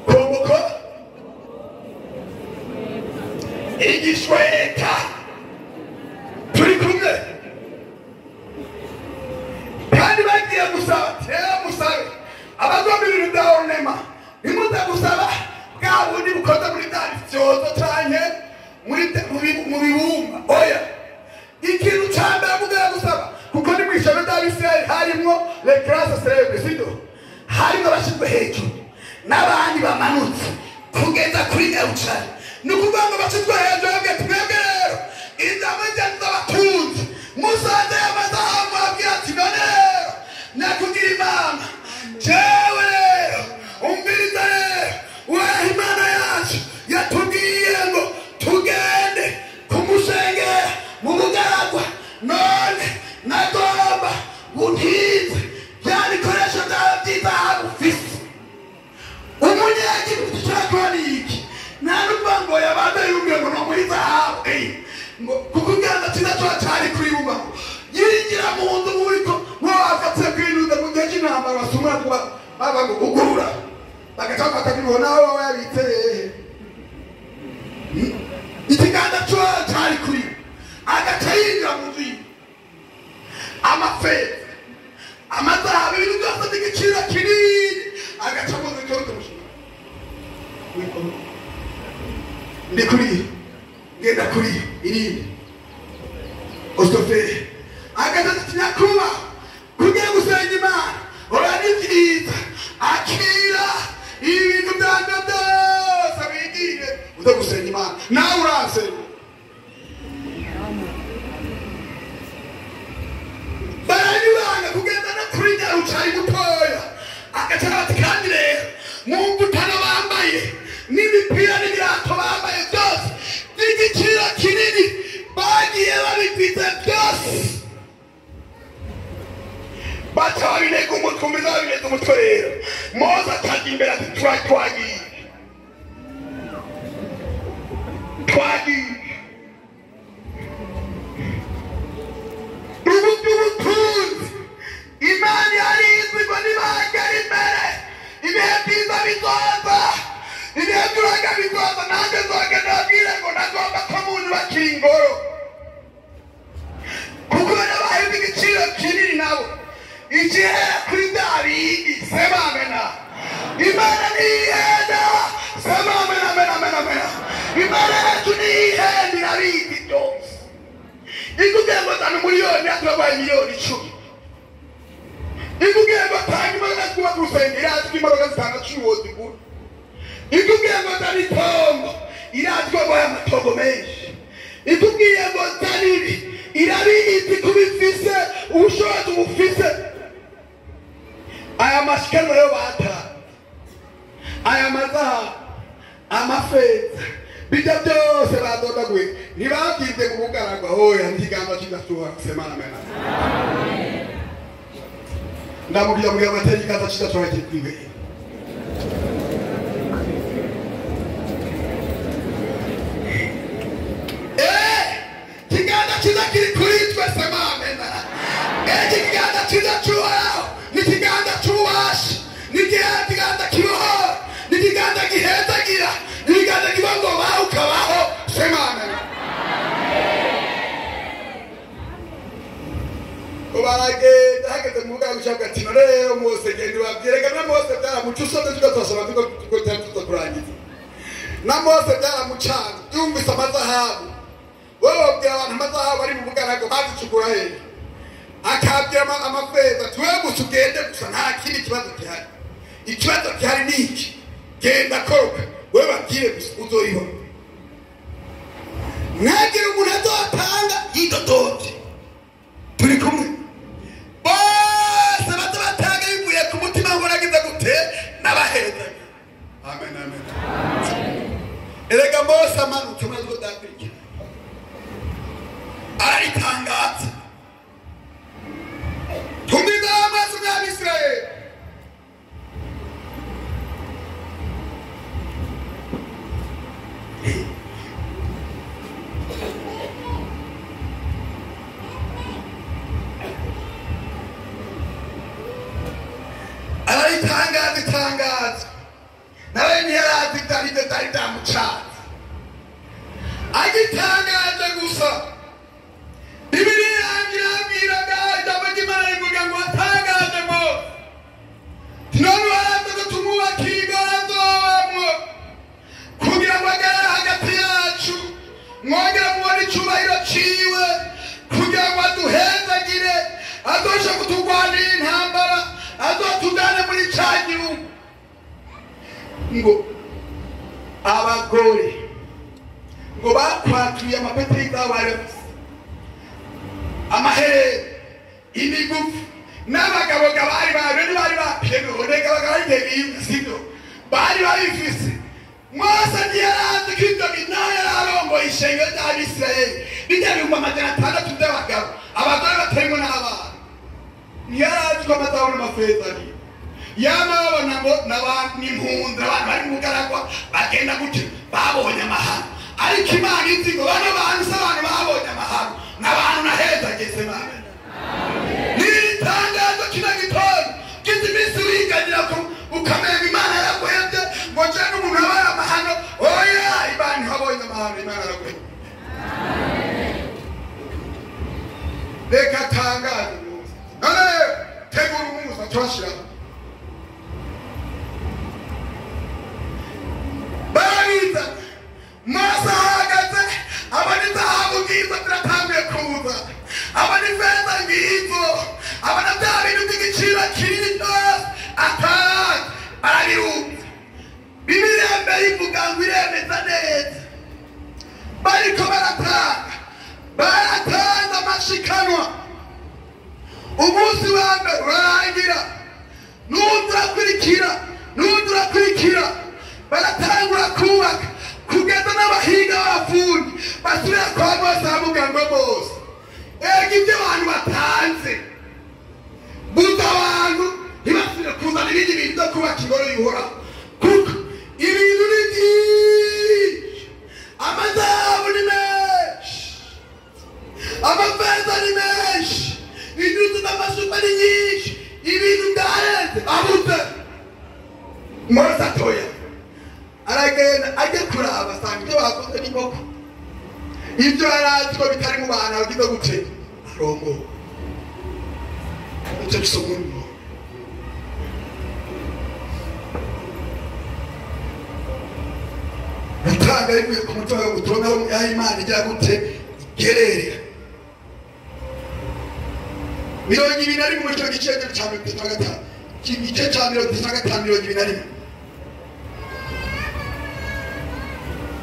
komboko igishweka. Turi kumwe kandi bagiye gusaba rero musabe abagomba ibintu bya ornema, ntimuze gusaba bwa bundi bukoze muri bya bifyozo canke mu bibumba. Oya, ikintu ca mbere mugiye gusaba, kuko ni mw'ishano ry'Abisirayeli harimwo les classes célèbres, sibyo? Harimwo abashyizwe hejuru n'abandi bamanutse kugeza kuri nyarucari. Ni ukuvuga ngo bashyizwe hejuru babwiye ati mwebwe rero indamu njyana z'abatunzi musanze y'amazahabu, babwira ati none rero nakugira imana jewe rero umviriza rero uhoraho Imana yacu yatubwiye ngo tugende kumushengera mu bugaragwa, none nagomba untize bya bikoresho byawe by'izahabu ufise. Umunyegiputa icakora ni iki? Nta n'ukuvuga ngo yabanza yumviye ngo no muri zahabu ngo kuko ikiganza cyiza kiba cari kuri buma yiringira mu nzu muriko nko bafatiye kwinuza mu gihe cy'intambara basumura kuba baba ngo ugurura bagaca bafata kuri nawe waba yabitse hehe. Ikiganza kiba cari kuri agaca yinjira mu nzu yiwe, amafeza, amazahabu, ibintu byose by'igiciro kinini, agaca mu nzu cyo mushinga ndi kuri ngenda kuri irindi osoferi agaca ati nyakuba kugiye gusenga Imana ora ni byiza, akira ibintu byanje byose bigire uza gusenga Imana nawe urasenga. Baranyuranga kugenda no kuri nyarucari mutoya agaca ati kandi rero mu mvutano bambaye n'imipira n'ibirato bambaye byose by'igiciro kinini bagiye babikwiza byose, baca babinega umutwe, umbiza babinega umutwe. Rero Mose atajya imbere ati twagiye twagiye ubu by'ubutunzi Imana yarizwi ngo nibagera imbere ibihe byiza bizoza, ibihe by'uraga bizoza, nanjye nzogenda babwire ngo nagomba ko munyubakira ingoro, kuko nabahaye igiciro kinini nabo igihera kuri bya bindi. Sema amena. Imana ntihenda. Sema amena amena amena amena. Imana yacu ntihenda, irabizi byose. Ikubwiye ngo zana umuriyoni aturaguhaye 10,000,000, ikubwiye ngo tanga imodoka twubaka urusengero irazi ko imodoka zitanga 10 wozigura, ikubwiye ngo zana itongo irazi ko baguhaye amatongo menshi, ikubwiye ngo zana ibi irabizi ko ubifise ubushobozi ubufise. Aya mashikanwa yo batanze, aya mazahabu, amafeza, bijya byose badondaguye ntibabyize mu bugaragwa. Hoya n'ikiganza kidashuha. Sema amena. Ndamubwira mbwira amateka ikiganza kidashuha kiri kuri wewe. Ikiganza cyiza kiri kuri twe. Sema amena. Ikiganza cyiza cy'Uhoraho ni ikiganza cy'ububasha, ni ikiganza kibohora, ni ikiganza gihezagira, ni ikiganza kiba ngo baho ukabaho. Sema amena. Baragenda hageze mu bwago cyangwa ati none rero Mose genda ubabwire na Mose byaramuca usomye tugatosoma tukakurangiza na Mose byaramucanga yumvise amazahabu. Wowe wabwira abantu amazahabu ari mu bugaragu bazicukura hehe? Akabwira amafeza ati wewe gusa ugende gusa nta kindi kibazo gihari. Ikibazo gihari ni iki? Genda koroka wewe babwire gusa uzoriho. Ntagire umuntu azotanga yidodomvye. Turi kumwe. Bose bazobatanga bivuye ku mutima ngo nagize gute n'abaheza. Amen amen. Erega Mose amanutse muri zo dakwirikira. Aritangaza. Tumiza amaso y'Abisirayeli. Araritangaza itangaza. Nawe ntiyarazi ivyari vyo vyari vyamucanze. Agitangaje gusa. Bibiliya yanjye irambwiraga ijambo ry'Imana rivuga ngo atangaje Mose. None ubanza ko tumwubakira ingoro azobamwo kugira ngo agarare hagati yacu, mwongere mubone icubahiro ciwe, kugira ngo aduhezagire, azoshe kuturwanira intambara, azotujane muri ca gihugu. Ngo abagore ngo bakwatuye amapeti y'izabo bari bafise, amaherena, imigufi, n'abagabo bari bari bari bapyemewe, abagabo bari sibyo bari babifise. Mose ntiyarazi ko ivyo bintu naho yari arongoye ishengero ry'Abisirayeli bijya 600,000 by'abagabo, abagore batarimwo n'abana. Ntiyarazi ko amazahabu n'amafeza ariyo. Yama babona ngo n'impunzi, abantu bari mu bugaragwa bagenda gutyo, babonye amahano. Ariko Imana izi ngo bano bantu si abantu babonye amahano, n'abantu nahezageze Mana. N'iri tangazo kino gitondo kizi iminsi wiganira ko ukamenya Imana yaraguhevye ngo nje n'umuntu abaye amahano. Oya, Imana ntiwabonye amahano, Imana yaraguhevye. Reka tangaze Mose. None tegura umunsi turashiramo. Barabiza. Mose ahagaze abona izahabu ngizo ziratanguye kuza, abona ifeza ngizo, abona bya bintu by'igiciro kinini byose atazi, barabirunze. Bibiliya mbere ivuga ngo iremeza neza. Bariko baratanga, baratanze amashikanwa. Umunsi wa mbere urarangira, n'uwundi urakurikira, n'uwundi urakurikira. Baratangura kubaka kugeza n'abahinga b'abafundi basubira kwa Mose baravuga ngo Mose, ega ibyo abantu batanze buza abantu ntibasubire kuzana ibindi bintu byo kubaka ingoro y'Uhoraho, kuko ibintu ni byinshi, amazahabu ni menshi, amafeza ni menshi, inyuzi z'amasuka ni nyinshi, ibintu byarenze abuze. Mose atoya aragenda ajya kuraba asanga ibyo bakoze n'inkoko, ibyo yarazi ko bitari mu bantu agize gute arongo. Icyo gisoma urimo. Gutanga bivuye ku mutima wawe uturonka aho Imana ijya gute igererera. 21 muri icyo gice cya 35, igice cya 35 21.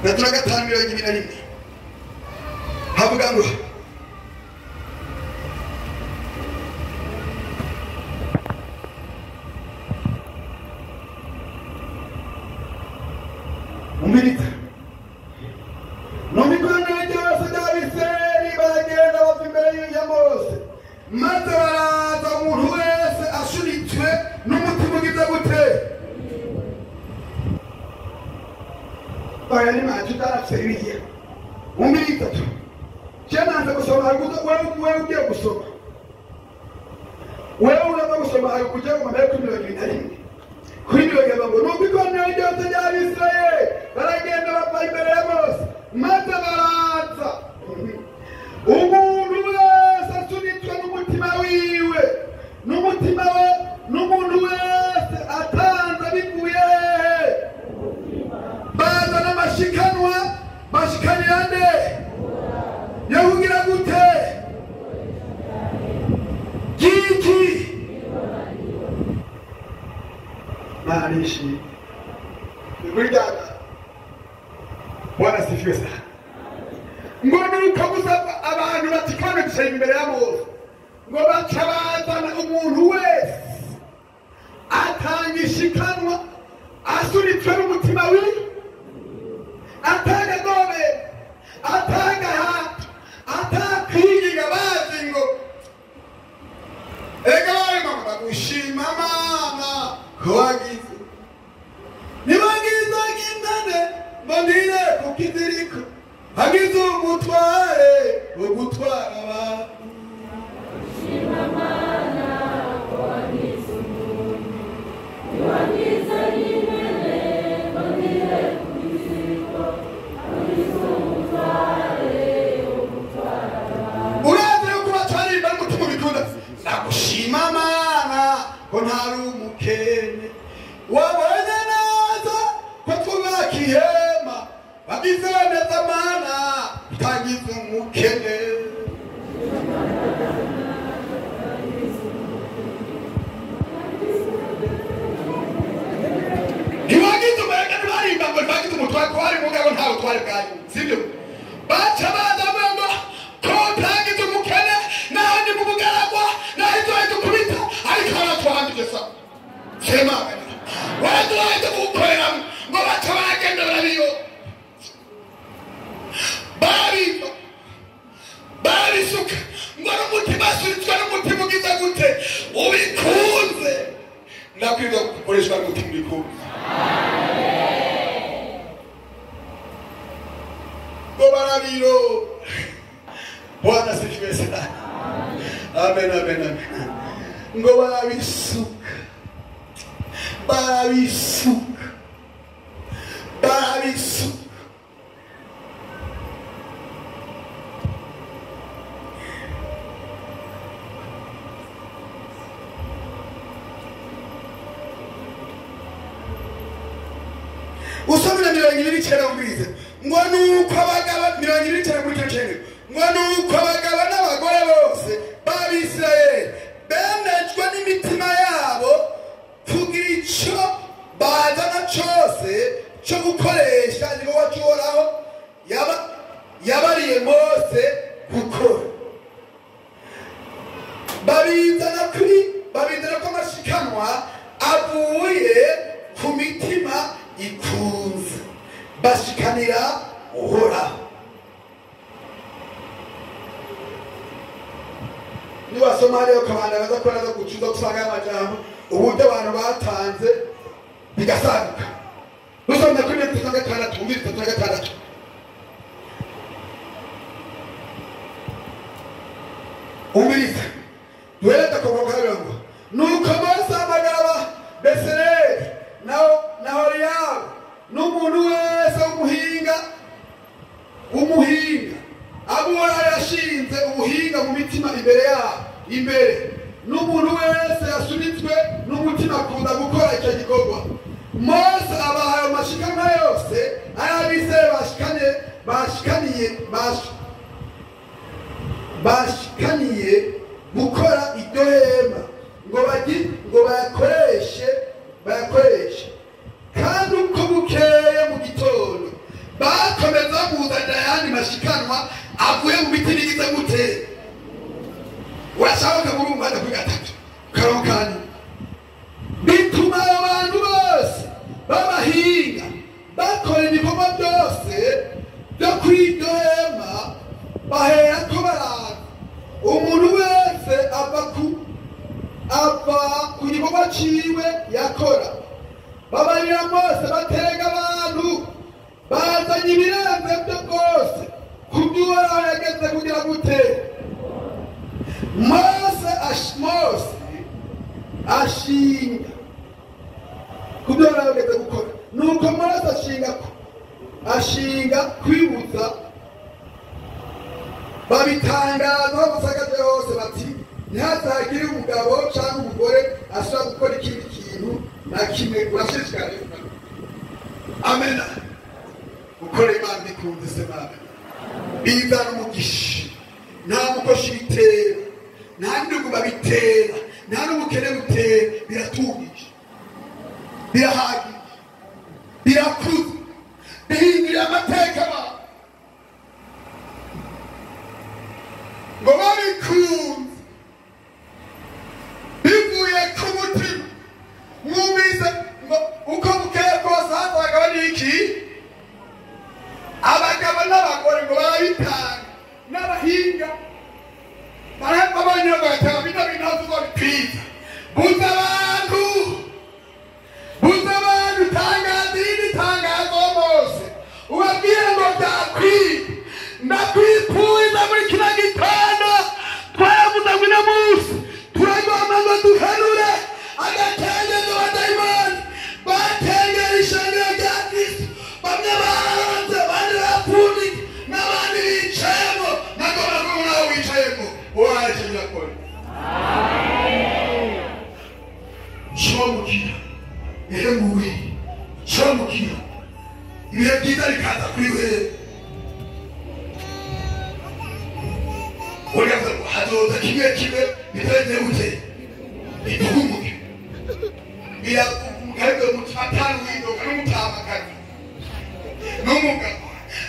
35 21 havuga ngo umbilita no mikono ryose ry'Abisirayeli baragenda bava imbere ya Mose, maze baraza umuntu wese asunitswe n'umutima ugize gute. Oya ni macho tarafise ibiye. Umbilita tu. Chenanza gusoma harukuza wewe ugiye gusoma. Wewe uraza gusoma harukuja mu mabere kuri 21. Kuri mirongo ngo nuko ikoraniro ryose ry'Abisirayeli baragenda bava imbere ya Mose, maze baraza umuntu wese asunitswe n'umutima wiwe, n'umutima we, n'umuntu wese atanze bivuye hehe. Bazana amashikanwa, bashikanira nde? Yahugira gute? Giki Mana nishimye. Muri dada. Bwana sifiwe sana. Ngo nuko gusa abantu batikana bicaye imbere ya Mose ngo baca bazana umuntu wese atanga ishikanwa asunitswe n'umutima wiwe, atanga gobe, atanga hato, atakwigiga bazi ngo ega barimo bagushima Mana ko wagize nibagize nk'intare ngo ndire ku kiziriko hagize umutware wo gutwara abantu. Shima Mana ko wagize umuntu, ntiwagize nk'impene ngo ndire ku kiziriko, hagize umutware wo gutwara abantu. Urazi yuko batwaririmba n'umutima ubikunda, ndagushima Mana ko ntari umukene, wabonye neza ko twubaka ihema, wagize neza Mana utagize umukene. Ntiwagize umuyaga, ntibarimba ngo ntiwagize umutware ko hari umugabo nta butware bwanyu, sibyo? Baca baza bavuga ngo ko utagize umukene n'ahandi mu bugaragwa n'aho izuba ridukubita, ariko baratwambije sa sema waraduhaye kugukoreramo. Ngo baca baragenda barabiyo barabiva barabisuka ngo n'umutima asunitswe n'umutima ugize gute ubikunze. Ndakwiga gukoreshwa n'umutima ubikunze. Ngo barabiro. Bwana sifiwe sana. Amen, amen, amen. Ngo barabisuka, barabisuka, barabisuka. Usome na 29 ubwize ngo nuko abagabo 29 kuri cyo cyene ngo nuko abagabo n'abagore bose b'Abisirayeli bemejwe n'imitima yabo kugira icyo bazana cyose cyo gukoresha igikorwa cy'Uhoraho yabariye Mose gukora. Babizana kuri babizana ko amashikanwa avuye ku mitima ikunze, bashikanira Uhoraho. Niwasoma hariya ukabanda baza kubona zo gucuza gusanga amajambo uburyo abantu batanze bigasaguka. Nusomye kuri 36 wumvise 36. Umviriza duhereza ku murongo nuko Mose ahamagara Besaleli na Oholiyabu n'umuntu wese w'umuhinga abo Uhoraho yashinze ubuhinga mu mitima imbere yabo imbere n'umuntu wese yasunitswe n'umutima akunda gukora icyo gikorwa. Mose abaha ayo mashikanwa yose ay'Abisirayeli bashikaniye gukora iryo hema ngo bayakoreshe. Kandi uko bukeye mu gitondo bakomeza kuzana ayandi mashikanwa avuye mu biti bigize gute. Urashaka murumva kuri gatatu karokani bituma abantu bose b'abahinga bakora ibikorwa byose byo kuri iryo hema bahera ko baraza. Umuntu wese ava ku gikorwa ciwe yakora. Babarira Mose baterega abantu bazanye ibirenze byo rwose ku byo Uhoraho yageze kugira gute. Mose ashinga ku byo Uhoraho yageze gukora. Nuko Mose ashinga kwibutsa babitangaza bamusagaje hose bati ntihazagire umugabo cyangwa umugore ashobora gukora ikindi kintu na kimwe. Urashishikariye. Amen. Gukora Imana bikunze se Mana bizana umugisha. Nta mukoshi bitera, nta ndugu babitera, nta n'ubukene butera. Biratugisha, birahagije, birakuza. Shomukira ehemuwe shomukira ibihe byiza bikaza kuri wewe uriya hazoza kimwe kimwe bitarenze gute bitugumuke biraguga mutatanu widoka n'umutamakazi n'umugabo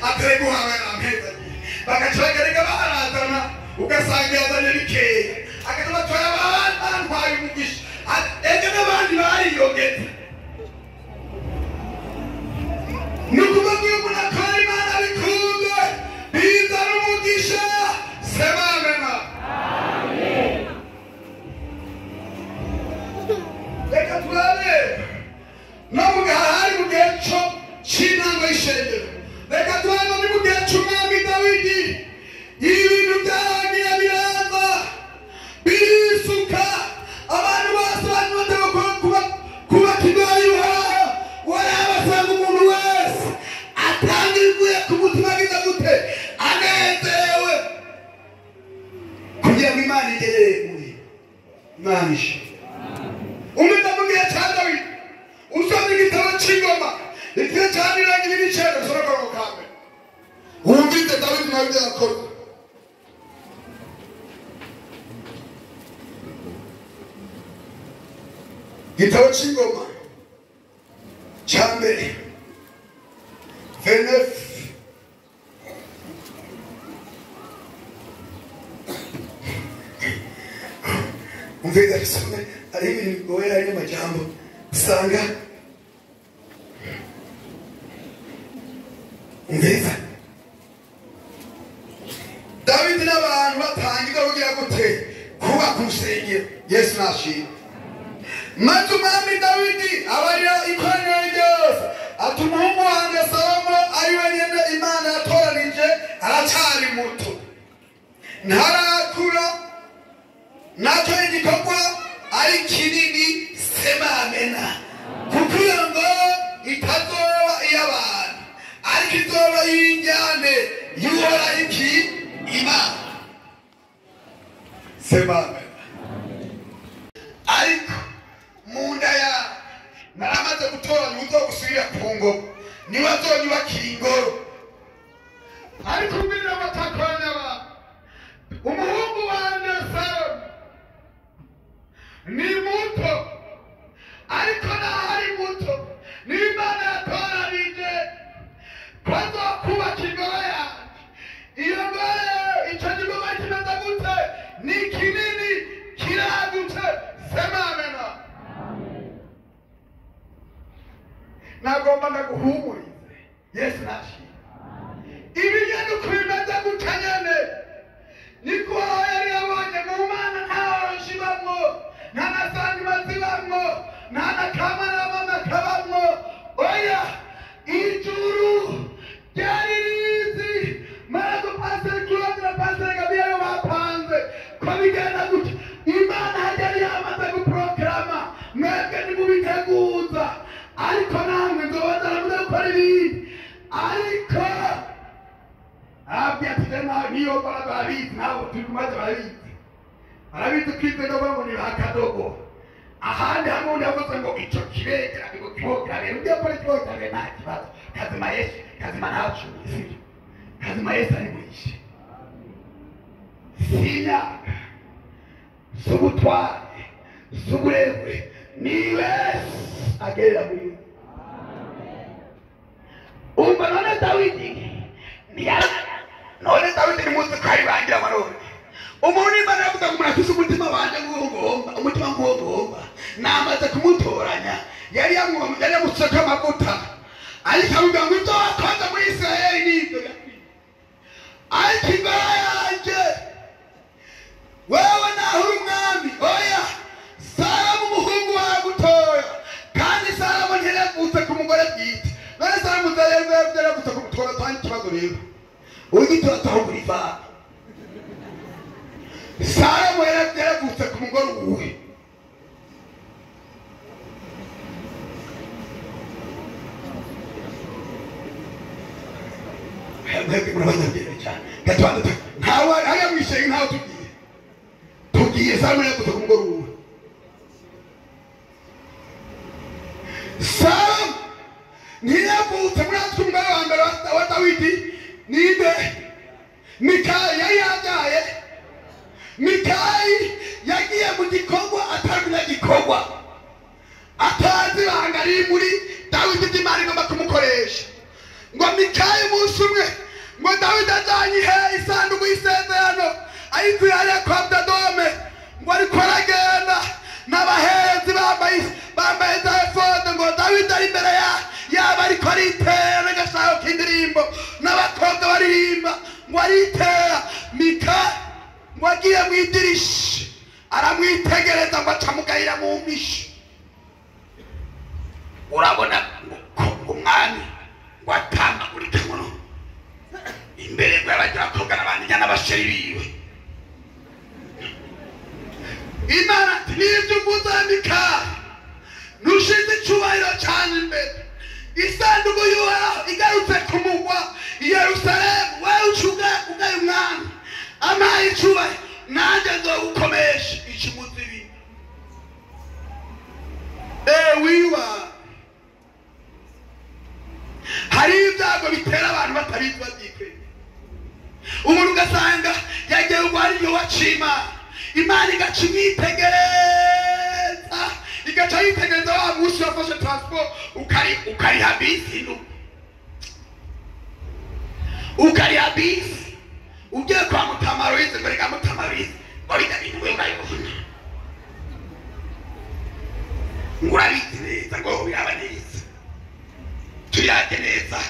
atari guhabana ameza bagacagarega barazana ugasanga yazanye bikeya akaza batwara abantwaye umugisha ejo n'abandi bariyongeza ni ukuvuga ngo iyo umuntu akora Imana bikunze bizana umugisha. Sema amena. Reka turabe no mu gihe hari mu gihe c'intango y'ishengero, reka turabe no mu gihe c'umwami Dawidi ibintu byarangiye biraza birisuka abantu bose bari bategekwa kubaka ingoro y'Uhoraho. Warabasanga umuntu wese atanga ibivuye ku mutima agize gute anezerewe kugira ngo Imana igerere muri Imana ishe. Umenya mu gihe cya Dawidi usoma igitabo c'ingoma igice cya 29 usoma akarongo ka mbere wumvise Dawidi nawe ibyo yakoze. Igitabo c'ingoma cya mbere 29 umvise gisome ari ibintu bigoye ari amajambo usanga umvise Dawidi n'abantu batangiza kugira gute kubaka urusengero. Yesu nashimwe. Maze umwami Dawidi abarira ikoraniro ryose ati umuhungu wanjye Salomo ari we nyene Imana yatoranije aracyari muto ntarakura nacyo igikorwa ari kinini. Sema amena. Kuko iyo ngoro itazoba iy'abantu ariko izoba iy'injyane y'Uhoraho iki Imana. Sema amena. Ariko mu nda yawe naramaze gutoranya uzogusubira ku ngoma niwe azonyubakira ingoro. Ariko mbwirira batakoranya abantu umuhungu wanjye Salomo ni muto ariko naho ari muto ni Imana yatoranije ko azokubaka ingoro yanjye. Iyo ngoro icyo gikorwa kimeze gute? Ni kinini kiragutse. Sema amena. Nagomba ndaguhumurize. Yesu nashimwe. Ibintu uko bimeze gutya nyene niko yari yabonye mu Mana nta orange ibamwo nta na sanima zibamwo nta na kamarama kabamwo. Oya, ijuru ryari rizi marago pastor Claude na pastor Gabriel bapanze ko bigenda gutya. Imana yari yamaze guprograma mwebwe nimubiteguza ariko namwe nzobaza muze gukora ibindi. Ariko abya tena niyo barabizi nabo turi kumaze barabizi barabizi kwize ngo ni bakadogo ahandi hamwe undi yavuze ngo ico kirekera ngo kibokarere undi yakora ikibokarere nta kibazo. Kazima Yesu kazima ntacu sibyo kazima Yesu ari mwishi sinyaka sugutware sugurebure ni Yesu agerera muri umva. None Dawidi none Dawidi ni muzi ko aribangira amarori umuntu Imana yavuze ngo umuntu afise umutima wanje nguwo umutima nguwo ngomba namaze kumutoranya yari yamusutse amavuta ariko avuga ngo ibyo wakoze muri Isirayeli nibyo gakwiye ariko ingoro yanjye wewe naho uri umwami oya Salomo umuhungu wawe gutoya kandi Salomo ntiyavutse ku mugore bwite. None Salomo yaravutse ku mutwara kandi ikibazo rero ugitora atahugura ivana. Salomo yaravutse ku mugore uwuhe? Mwebwe murabanyabwira cyane gatandatu ntawe hariya mwishenga ntawe tugiye Salomo yaravutse ku mugore uwuhe? Salomo ntiyavutse muri atwe umugore wa mbere wa Dawidi ninde? Mikali yari yabyaye. Mikali yagiye mu gikorwa ataramenya gikorwa, atazi ibanga riri muri Dawidi ry'Imana igomba kumukoresha. Ngo Mikali umunsi umwe ngo Dawidi ajanye ihe isanduku y'isezerano ayikuye hariya kwa Abdadome, ngo ariko aragenda n'abaherezi bambaye za efode, ngo Dawidi ari imbere yaba ariko aritera n'agashaho k'indirimbo n'abakobwa baririmba, ngo aritera. Mikali ngo agiye mu idirisha aramwitegereza, ngo acamugayira mu mishi. Urabona ngo umwami ngo atambagurike ngo imbere ngo yabagira abakobwa n'abandi n'abasheri biwe. Imana ati nibyo uvuze Mikali, ntushize icyubahiro cyane imbere. Isanduku y'Uhoraho igarutse ku mugwa i Yerusalemu, wewe ugaye umwami amaye icyubahiro, nanjye nzogukomesha ikimuzibi. Wiwa hari ibyago bitera abantu batabizi babyikwiriye. Umuntu ugasanga yagiye kurwara iyo wacima, Imana igaca imwitegereza, igaca yitegereza wa munsi wafashe transport ukariha bisi, ukariha bisi ugiye kwa Mutamaruizi, ngo reka Mutamaruizi ngo bijya bintu we urabibona, ngo urabizi neza, ngo biraba neza, tuyage neza,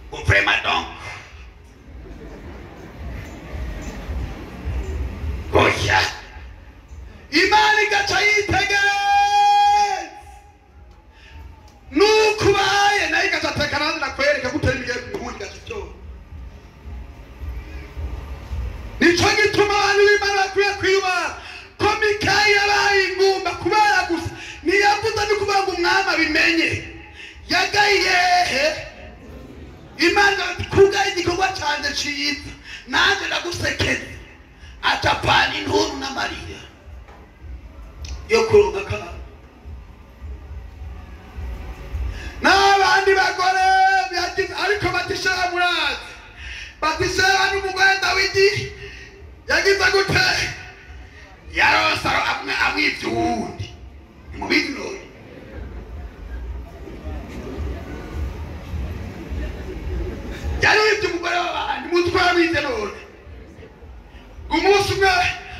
ngo vraiment donc oya. Imana igaca yitegereza nuko ubaye, nayo igaca ateka nanjye nakwereka gutera imigeri ku wundi gaca icyo. Nico gituma abantu b'Imana bakwiye kwiyubaha ko Mikali yabaye ingumba kubera gusa ntiyavuze no kuvuga ngo umwami abimenye. Yagaye hehe? Imana kugaye igikorwa canje ciza, nanjye ndagusekeza. Atapana intuntu n'amarira yo kuronka akana. N'abandi bagore ariko Batisheba murazi, Batisheba n'umugore Dawidi yagize gute? Yaronse amwivye uwundi. Nimubizi none? Yarivye umugore w'abandi, muzi ko yamwivye none? Umunsi umwe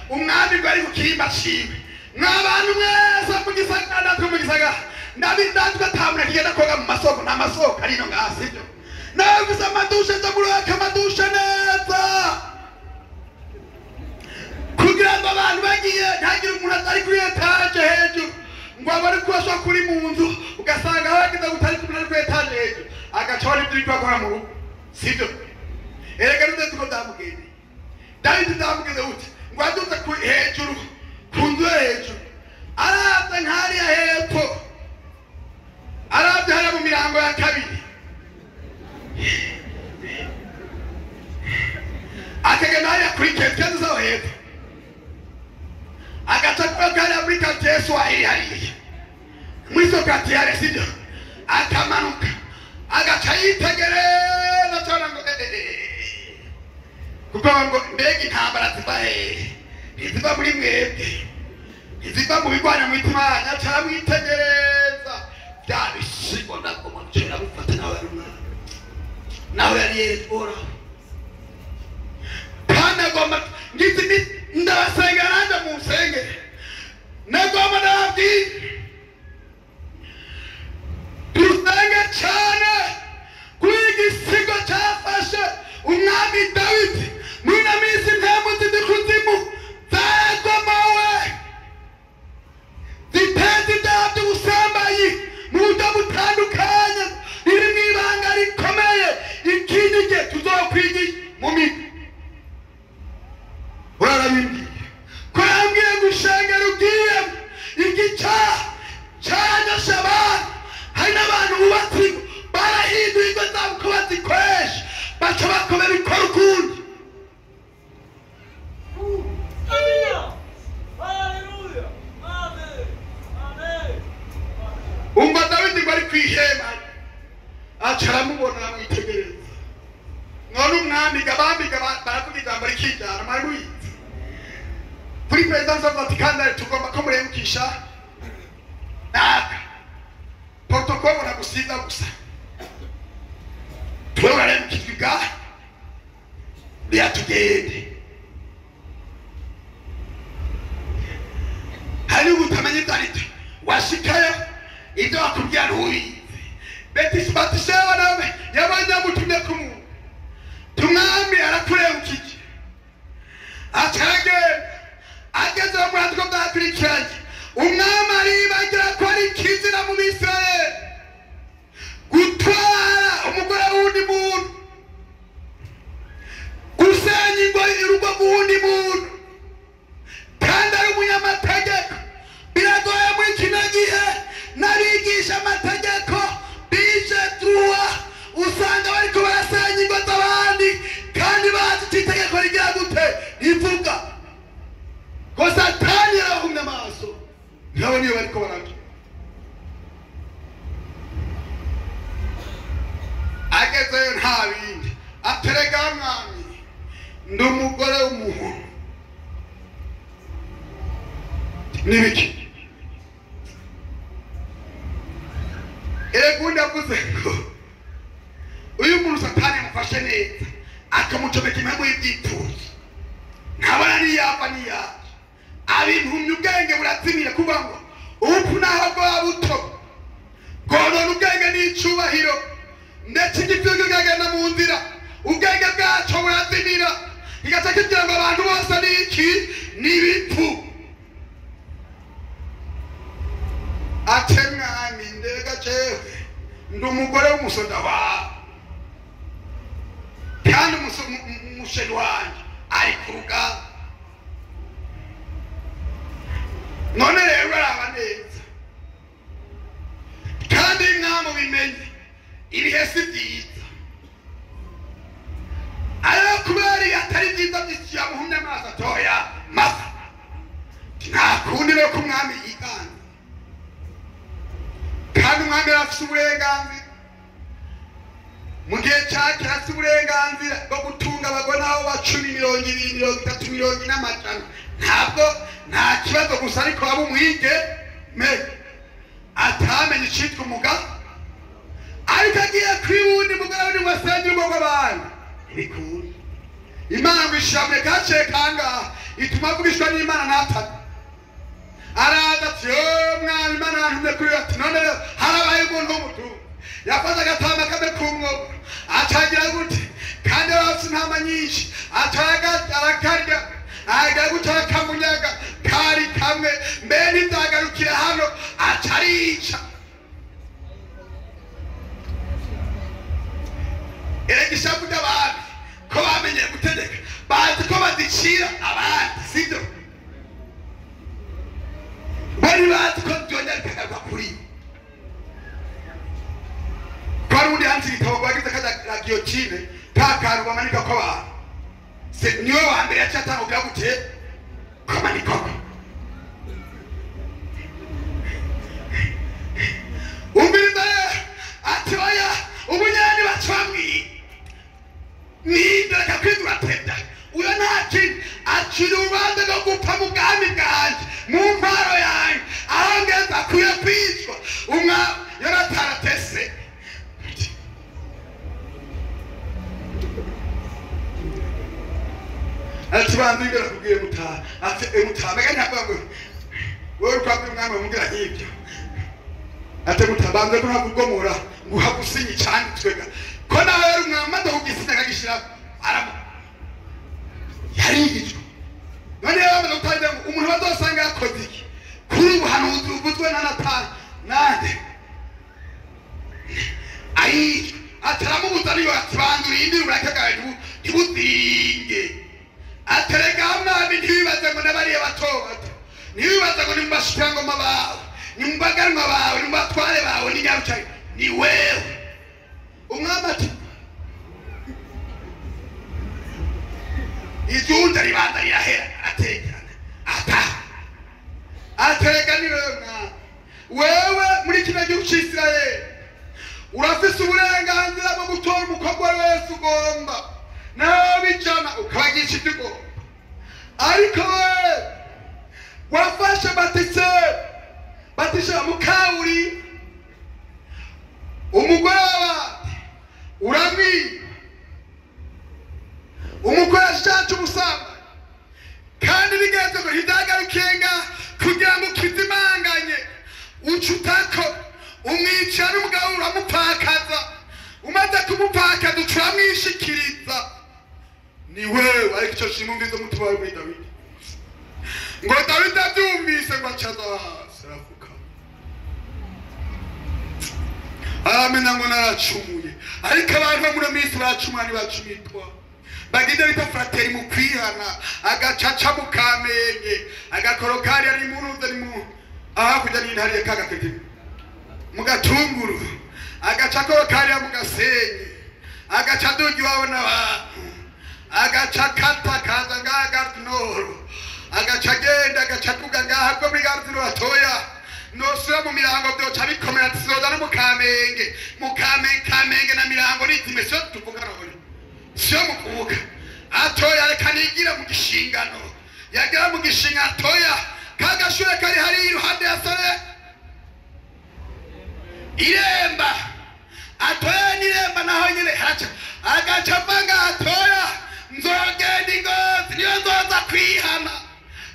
umwami ngo ari ku kirimba ciwe, mwabantu mwese mu gisagara natwe mu gisagara ndabindazwa atamuna kigenda koga mu masoko, nta masoko ari ino ngaha, sibyo? Navuze amadushe nza muraka amadushe neza kugira ngo abantu bagiye ntagire umuntu atari kuri etaje hejuru ngo abone ko ashobora kuri mu nzu, ugasanga abagize gutari kumwe ari kuri etaje hejuru agaca abona ibyo uriko akora mu rugo, sibyo? Erega nuze tuko byamugendeye. Dawidi ndamugeze uti ngo aduze hejuru ku nzu yo hejuru, araza nk'hariya hepfo, arabye hariya mu mirango ya kabiri, akagenda hariya kuri kezi zaho hepfo, agaca hariya muri karitsiye Swahili hariya muri sokati hariya, sibyo? Akamanuka agaca yitegereza cyane ngo kuko ngo mbega intambara ziva hehe? Ntiziva muri mwebwe, ntiziva mu bigwanya mu mitima yanyu. Aca aramwitegereza bya bisigo ndagomba gucera gufata nawe yari umwana, nawe yari yeretswe Uhoraho. Kandi agomba ngize ndabasenga nanjye munsengere, nagomba ndababwira dusenge cyane kuri igisigo cyafashe umwami Dawidi. Muri ino minsi mpemu z'ikuzimu zaragomowe, ziteza ibyaha by'ubusambanyi mu buryo butandukanye, riri mu ibanga rikomeye. Ikindi gihe tuzokwigira mu migwi. Urabimbwiye ko yambwiye gushengera ugiyemo igica ari kwihema acaramubona aramwitegereza none umwami abami baravuga ijambo rikijyana mwari muyizi kuri perezidansi of Vatican tugomba ko murengukisha naka protocole nagusiga gusa tuwe urarengukijwe biyatugende hari ubutamenya ibyo aribyo washikayo ibyo bakubwira ntubizi Batisheba nawe yabanyamutumye ku muntu tumwami arakurengukije acagenda ageze mu rwandiko bwakurikiranye umwami aribagira ko ari ikizira mu Bisirayeli gutwara umugore w'undi muntu gusenya urugo rw'undi muntu kandi ari umunyamategeko biragoye muri kino gihe n'abigisha amategeko bije truwa usanga bariko barasenya ingo z'abandi kandi bazi icyo itegeko rigira gute rivuga ko Satani yarabahumye amaso ntibabone iyo bariko baraja agezeyo nta bindi aterega mwami ndi umugore w'umuntu nibiki erega undi avuze ngo uyu muntu Satani yamufashe neza akamucomeka impamvu y'ibyifuzo ntabona niyapfa niyaje abimpumye ubwenge burazimira kuvuga ngo ubupfu naho bwaba buto bwonona ubwenge n'icubahiro ndetse igipfu kikagenda mu nzira ubwenge bwaco burazimira kigaca kigira ngo abantu bose ni iki ni ibipfu ate mwami ndega jewe ndi umugore w'umusoda wawe kandi umusheri wanje ari ku rugamba none rero araba neza kandi mwamubimenye ibihe si byiza ariko kubera iyo atari byiza yamuhumye amaso atoya masa nta kundi rero ko umwami yiganza kandi umwami arafise uburenganzira mu gihe cya kera afise uburenganzira bwo gutunga abagore n'abo ba 10, 20, 30, 40 n'amajana ntabwo nta kibazo gusa ariko abo umwige me atamenye icitwa umugabo ariko agiye kwiwundi mugabo ni wasenya urugo rw'abandi ntibikunda Imana ngo ishamwe gace kangaha ituma avugishwa n'Imana natatu araza ati mwami Imana yantumye kuri ati none harabaye umuntu w'umutungo yafashe agatama kamwe k'umwobo acagira gute kandi yari afise intama nyinshi arakarya agira gute arakamunyaga kari kamwe mbe ntizagarukira hano aca arica erega ishavu ry'abami ko bamenyeye gutegeka bazi ko bazicira abandi sibyo bari bazi ko byongera bikagaruka kuri bo ko hari undi handitse igitabo ngo wagize kaja giyotine ka kantu bamanika ko abantu se niwe wa mbere yaciye atanga kugira gute kamanikako umviriza rero ati oya ubunyani baca bamwiye ninde reka kwidura tenda uyo nta kintu acira urubanza rwo gupfa mu bwami bwanjye mu mparo yanjye aho ngeze akwiye kwicwa umwami Yonatani atese ati banza ingera kubwiye mutaha ati mutaha mbega ntabwo ngo wewe ukwabwira umwami wamubwira nk'ibyo ati mutaha banza ko ntabwo ugomora ngo uhagusinye icanditswe ga ko nawe yari umwami amaze kugisinya akagishira aramu yarigijwe none rero bamaze gutangira ngo umuntu bazosanga yakoze iki kuri ubuhanuzi buvuzwe na Natani nande ayicwe ataramubuza niyo ati banza urindire uburake bwawe ntibuzinge aterega mwami ntibibaze ngo n'abariya bato bato ntibibaze ngo ni mu bashikirangoma bawe ni mu baganwa bawe ni mu batware bawe ni nyarucari ni wewe umwami ati izunza ribanza rirahera aratekerana ataha aterega ni wewe mwami wewe muri muri kino gihugu c'Isirayeli urafise uburenganzira bwo gutora umukobwa wese ugomba nawe bijana ukabagisha ibyo ugomba ariko wewe wafashe Batisheba mukawuri umugore w'abandi uramwiba umukoresha icyaha cy'ubusambanyi kandi bigenze ngo ntibyagarukenga kugira ngo ukizimanganye uca utako umwica n'umugabo uramupfakaza umaze kumupfakaza uca uramwishikiriza ni wewe. Ariko icyo shima umvize umutima wawe muri Dawidi ngo Dawidi abyumvise ngo acaza hasi aravuga aramenya ngo naracumuye. Ariko abantu bo muri minsi baracumura ntibacumitwa bagenda bita frateri mu kwihana agacaca mu Kamenge agakorokari ari mu ruza ari mu ahakurya n'intariye kagakete mu Gatunguru agaca korokari mu Gasenyi agaca dugi iwabo n'abantu agaca kata kaza ngaha Gare agaca agenda agaca aduga ngaha bwo muri Gare du atoya nosura mu mirango byoca bikomera tuzoza no mu Kamenge mu Kamenge na mirango n'izime sio tuvuga none sio mukuvuga atoya reka nigira mu gishingano yagera mu gishinga atoya kagashure kari hari iruhande ya sare iremba atoya n'iremba naho nyene haraca agaca mvanga atoya nzogenda ingozi niyo nzoza kwihana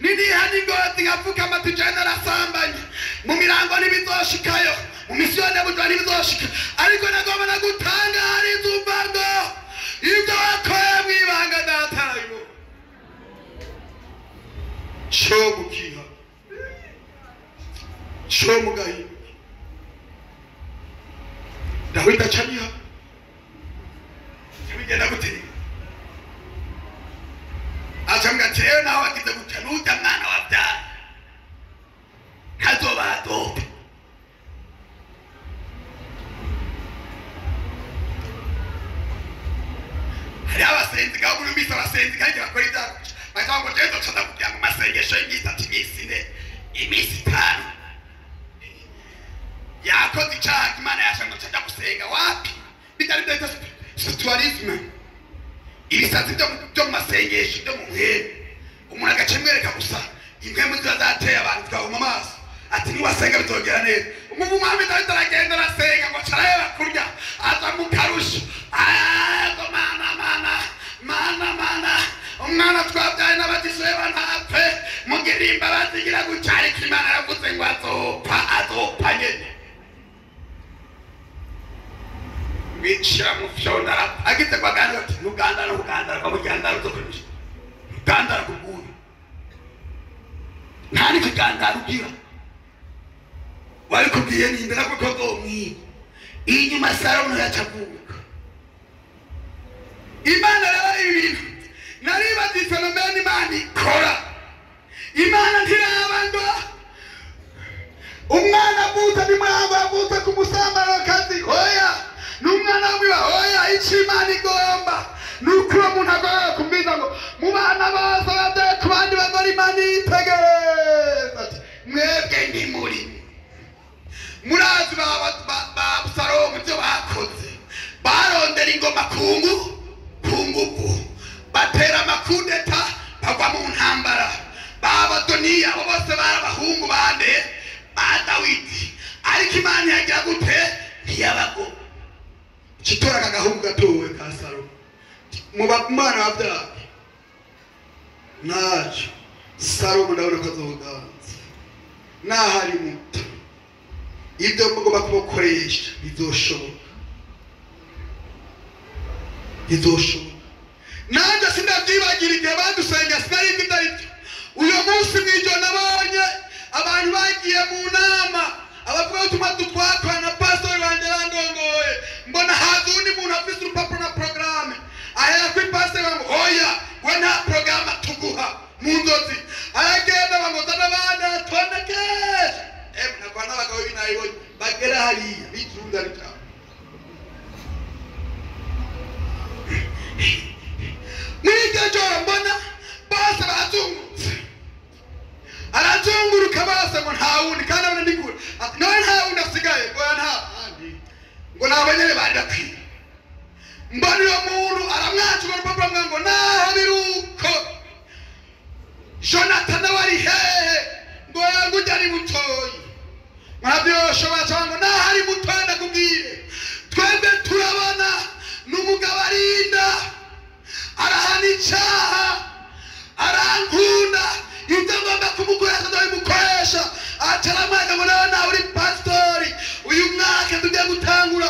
ninihana ingozi nkavuga amatijana arasambanye mu mirango ntibizoshikayo mu misiyoni ya Bujumbura ntibizoshika ariko nagomba nagutangariza umva ngo ibyo wakoye mw'ibanga data arabibona. Co mukiha co mugahinda Dawidi aca bigenda gute aca mbwira ati rero nawe wagize gutya n'urya mwana wabyaye ntazoba adope. Hariho abasenzi ngaho muri minsi abasenzi kandi bakora ibyaha bavuga ngo jewe nzoca ndakubwira mu masengesho y'iminsi itatu iminsi ine iminsi itanu yakoze icyaha Imana yasha ngo nca gusenga wapi bitari byo spiritualisme ibisazi byo mu masengesho byo mu mpemu umuntu agaca amwereka gusa impemu ziba zateye abantu zikahuma amaso ati niwasenga bizogera neza. Umwami Dawidi aragenda arasenga ngo aca araheba kurya aza mu karusho ngo mana mana mana mana umwana twabyaye n'abatiseba ntapfe mugire imbabazi igira gutya ariko Imana yaravuze ngo azopfa azopfa nyene wicira mu fyonda agize kwa ganda ati ntugandara ntugandara kwa mugandara uzokoresha ntugandara kubw'uyu nta n'ikigandara ugira wabikubwiye ninde nako ko azomwiba inyuma Salomo yacavuka. Imana rero ibintu naribaza fenomene Imana ikora. Imana ntiraba ngo umwana avutse nimuraba avutse ku musambarakazi oya n'umwana wiwe oya icyo Imana igomba nuko uwo muntu agomba kumviza ngo mu bana bose babyaye ku bandi bagore Imana yitegereza ati mwebwe ntimuri murazi ba Abusalomu ibyo bakoze barondera ingoma ku nguvu batera amakudeta bagwa mu ntambara ba Adoniya abo bose bari abahungu bande ba Dawidi ariko Imana yagira gute ntiyabagoma kitora akagahungu gatowe ka Salomo mu mwana wabyaye ntacyo Salomo ndabona ko azoganza nahari muto ibyo mugomba kubakoresha bizoshoboka bizoshoboka. Nanjye sindabyibagira igihe badusenga sinari nzi ibyo aribyo. Uyu munsi mw'ijoro nabonye abantu bagiye mu nama abavuga ubutumwa dutwakora na pastori banjye bandongoye mbona haza uwundi muntu afise urupapuro na porogaramu ahera kuri pastori ngo oya we nta porogaramu tuguha mu nzozi aragenda bamuza n'abandi aratondekesha ntabwo n'abagabo b'inararibonye bagera hariya bicunga bitabo muri iryo joro mbona bose barazungurutse arazunguruka bose ngo nta wundi kandi abona ndi kure nawe nta wundi asigaye Ndakwiye mbona uyo muntu aramwacura urupapuro amubwira ngo naho biruko Jonathan nawe ari hehe ngo yangu ujya ari mutoyi mwabyoshoboye cyangwa ngo naho ari mutoyi ndakubwire twebwe turabona n'umugabo arinda arahana icyaha arankunda ibyo ngomba kumukoresha ndabimukoresha acaramwaka ngo nawe nawe uri pasitori uyu mwaka tugiye gutangura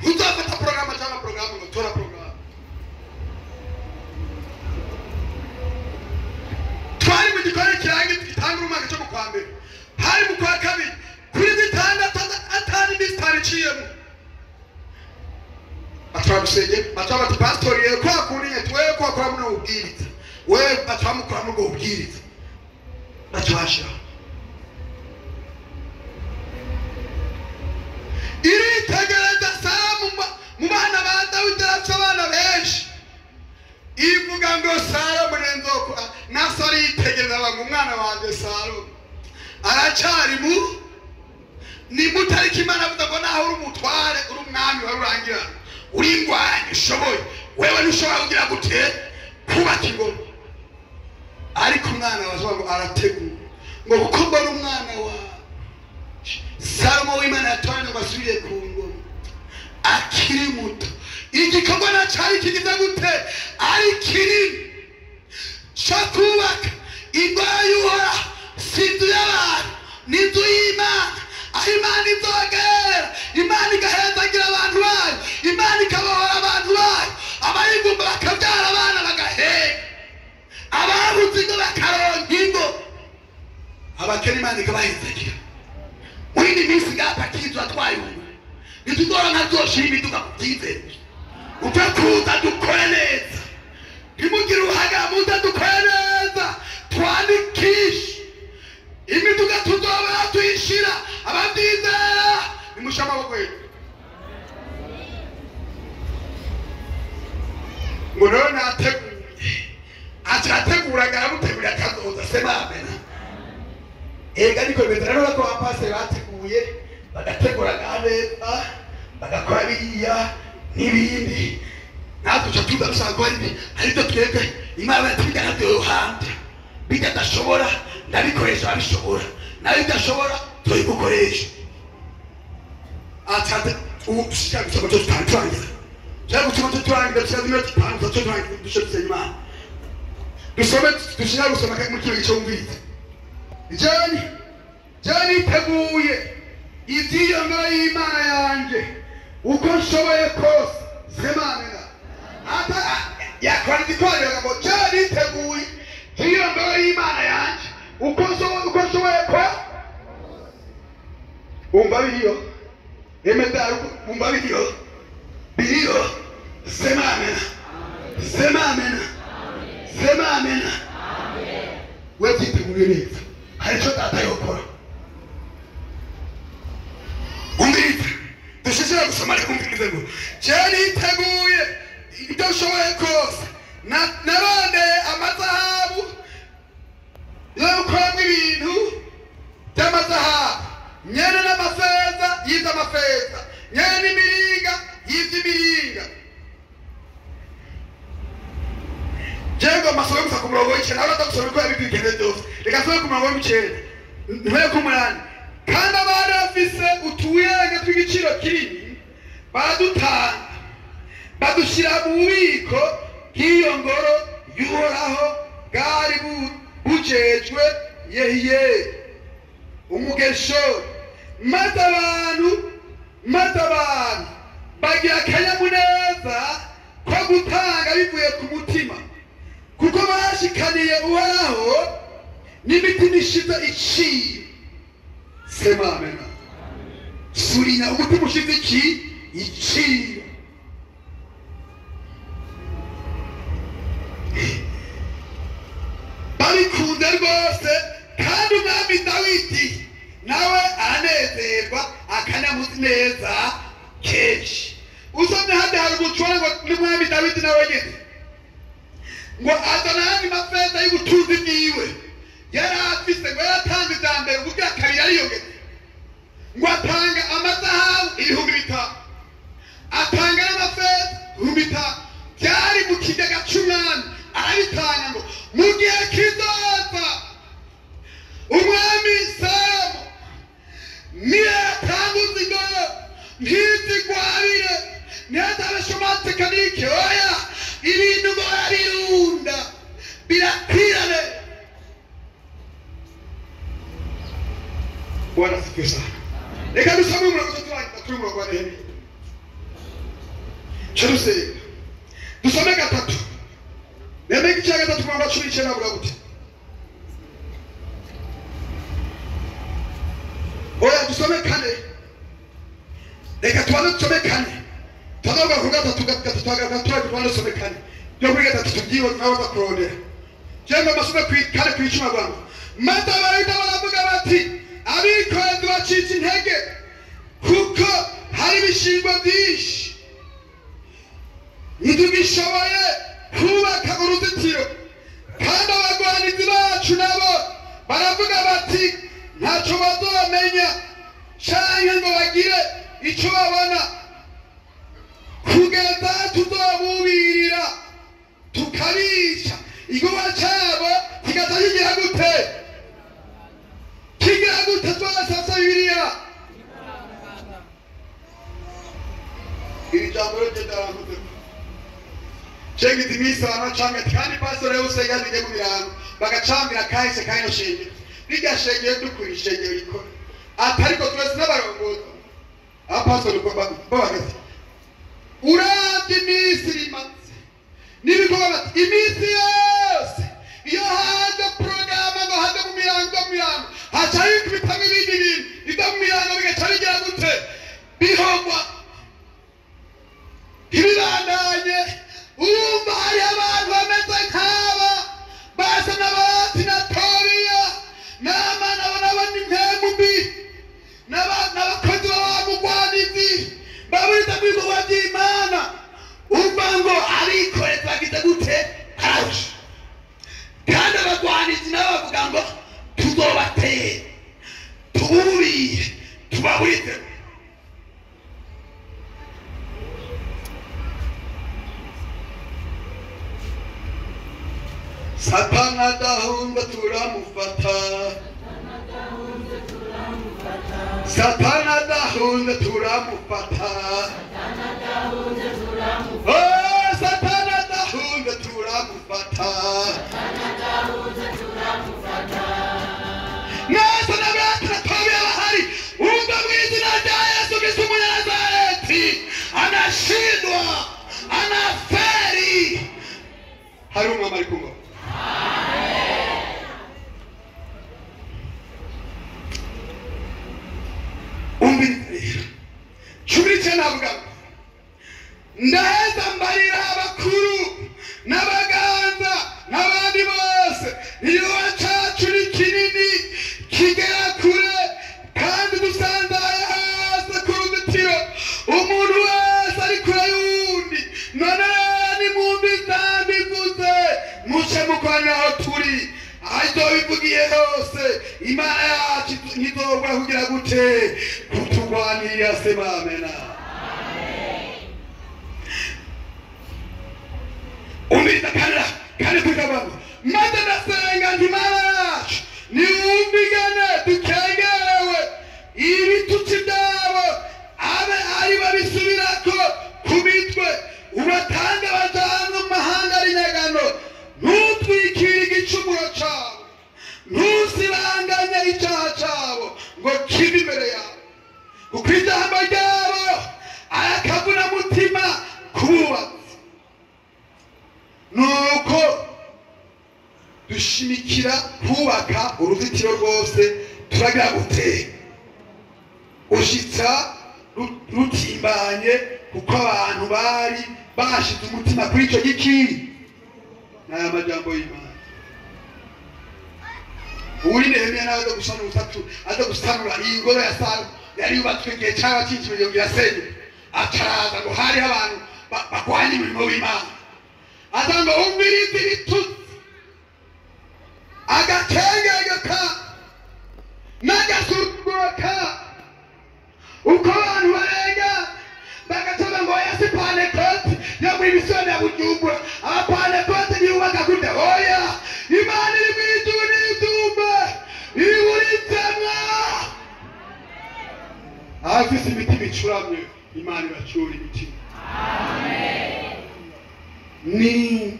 ntuzafata porogaramu cyangwa porogaramu ngo tora porogaramu twari mu gikorere kirangi gitangura umwaka cyo mu kwa mbere hari mu kwa kabiri kuri zitandatu atari iminsi itanu iciyemo batwagusenge batwa bati pasitori yewe kwa kundi nyine twewe ko wakora muno bubwiriza wewe batwamukora muri ubwo bubwiriza batwashiraho iritegereza Sara mu bana ba Dawidi arafite abana benshi ivuga ngo Sara munenzoko na Sara yitegereza ngo umwana wanjye Salomo aracyari mu ni muto ariko Imana avuga ngo naho uri umutware uri umwami wari urangira uri ingwanyi ushoboye wewe ntushobora kugira gute kubaka ingoma ariko umwana wawe ngo arategura ngo kuko mbona umwana wawe Salomo w'Imana yatoranye ngo asubire ku ngoma akiri muto igikorwa na cyari kigize gute ari kinini cyo kubaka ingoro y'Uhoraho si inzu y'abantu ni inzu y'Imana aho Imana izogerera Imana igahezagira abantu bayo Imana ikabohora abantu bayo abayigumba bakabyara abana bagaheka ababuze ingo bakaronka ingo abakene Imana ikabahezagira muri iyi minsi ngapakizwa twayumva ntituzoronka tuzoshira imiduga ku byizere upfe kuza dukore neza ntimugire uruhaga muze dukore neza twandikishe imiduga tuzobora tuyishira ababyizera nimushe amaboko hejuru ngo rero nateguye acateguraga aramutegurira akazoza sema amena ega niko bimeze rero ko abapasiteri bateguye bagategura neza bagakora biriya n'ibindi natwe tuca tuza dusanga ko hari ibyo twebwe Imana yatubwira ntabyo yohande bijya adashobora ndabikoresha abishobora nawe idashobora turigukoresha atsate ushaka gusoma cyo tutangira cyangwa gusoma cyo turangira cyangwa cyo tutangira cyo turangira dushe dusenye Imana dusome dushaka gusoma mu kino gice wumvise jewe niteguye iby'iyo ngoro y'Imana yanjye uko nshoboye kose sema amena ata yakora igikorero ngo jewe niteguye iby'iyo ngoro y'Imana yanjye uko nshoboye ko umva biriyo emedari umva biriyo biriyo sema amena sema amena sema amena we byiteguye neza hari icyo data yokora umviriza dushishira gusoma ariko umvirize ngo jewe niteguye ibyo nshoboye kose narondeye amazahabu yo gukoramo ibintu by'amazahabu nyene n'amafeza y'ivy'amafeza nyene n'imiringa y'ivy'imiringa jewe ngomba nsome gusa ku murongo w'icenda aho ndaza gusoma uko yabibwiye byose reka nsome ku murongo w'icenda mpere ku munani kandi abari bafise utuyenge tw'igiciro kinini baradutanga badushyira mu bubiko bw'iyo ngoro y'Uhoraho bwari bujejwe Yehiyeli umugeshori maze abantu bagira akanyamuneza ko gutanga bivuye ku mutima kuko bashikaniye Uhoraho n'imitima ishize iciye sema amena surinya umutima ushize iki iciye babikunze rwose kandi umwami Dawidi nawe aranezerwa akanyamuneza kenshi usomye handi hari umucoro ngo n'umwami Dawidi nawe nyene ngo azana ayandi mafeza y'ubutunzi bwiwe yari afise ngo yaratanze ibya mbere ubugira kabiri ariyongeza ngo atanga amazahabu 5000 atanga ntizigwabire ntihazabeshomate kanike oya ibintu ngo barabirunda birakwirane. Bwana asifiwe sana. Reka dusome umurongo turangiza turi umurongo wa Nehemiya. Jerusalem. Dusome gatatu. Nehemiya igice cya gatatu umurongo wa 19 avuga gute? Oya dusome kane. Reka tubanze dusome kane. Tuzavuga ku gatatu gatatu tubanze dusome kane. Byo kuri gatatu tubyiwe nawe bakurondera. Jemwe masome ku kane ku icumi avuga ngo maze Abayuda baravuga bati abikorezi bacitse intege kuko hari ibishingwa byinshi ntitugishoboye kubaka uruzitiro kandi abagwanizi bacu nabo baravuga bati ntacyo bazomenya canke ngo bagire ico babona kugeza tuzobubirira tukabica igikorwa cabo kigaca kigira gute? Kigira gute? Twasasa Bibiliya. Iri jambo ryo ryarankoze cengiza iminsi abantu bacambira ati kandi pastor rero usenge yazigiye mu mirango bagacambira kahise kahino shengero rirya shengero dukuri ishengero rikora ati ariko twese n'abarongozi abapastori babageze uravye iminsi rimaze n'ibikorwa bati iminsi yose iyo haje porogaramu ngo haze mu mirango mu mirango haca hikubitamo ibindi bintu ibyo mu mirango bigaca bigira gute? Bihogwa ntibibandanye. Urumva hariho abantu bameze nk'aba basa n'abati na Tobiya n'abana nabo ni impemu mbi n'abakozi b'abamugwanizi baburiza mu bikorwa by'Imana. Umva ngo abikorezi bagize gute? Ararusha. Kandi abagwanizi nabo bavuga ngo tuzobatera tububire tubaburize. Satani adahunga turamufata. Satani adahunga turamufata. Oh, Satani adahunga turamufata. Mwese n'abantu Tobiya bahari umva mu izina rya Yesu Kristo Umunyanazareti anashindwa anaferi. Hari umwami ari kumva. Umviriza 19 avuga ndaheza mbarira abakuru n'abaganza n'abandi bose igikorwa cacu ni kinini kigera kure kandi dusanzaye hose ku ruzitiro umuntu wese ari kure y'uwundi. None rero nimwumve ivyo muce mukorana aho turi azobivugiye hose Imana yacu ntizobura kugira gute? Kutugwanirira. Sema amena. Umviriza kandi kugabango maze ndasenga nti Imana yacu niwumvigane dukengerewe ibitutsi byabo abe ari babisubirako ku mitwe ubatange bajanwe mu mahanga ari nyagano. Ntutwikire igicumuro cabo ntusibanganye icyaha cabo ngo kibe imbere yawe kuko ijambo ryabo ari akavunamutima kububatsi. Nuko dushimikira kubaka uruzitiro rwose turagira gute? Ushitsa rutimbanye kuko abantu bari bashize umutima kuri ico giki. N'aya majambo y'Imana. Uri Nehemiya nawe aza gusanura ubutatu aza gusanura iyi ngoro ya Salomo yari yubatswe igihe c'abakikije ngo irasenyuka acaraza ngo hariho abantu bagwanya umurimo w'Imana aza ngo umvirize ibitutsi agakengege ka n'agasuzuguro ka uko abantu barenga bagaca ngo oya si Pentekote yo muri misiyoni ya Bujumbura abapantekote ntibubaka gute? Oya Imana iri mu ijuru n'ibyumba iburitsemwo. Abafise imitima icuramye Imana ibacura imitima. Ninde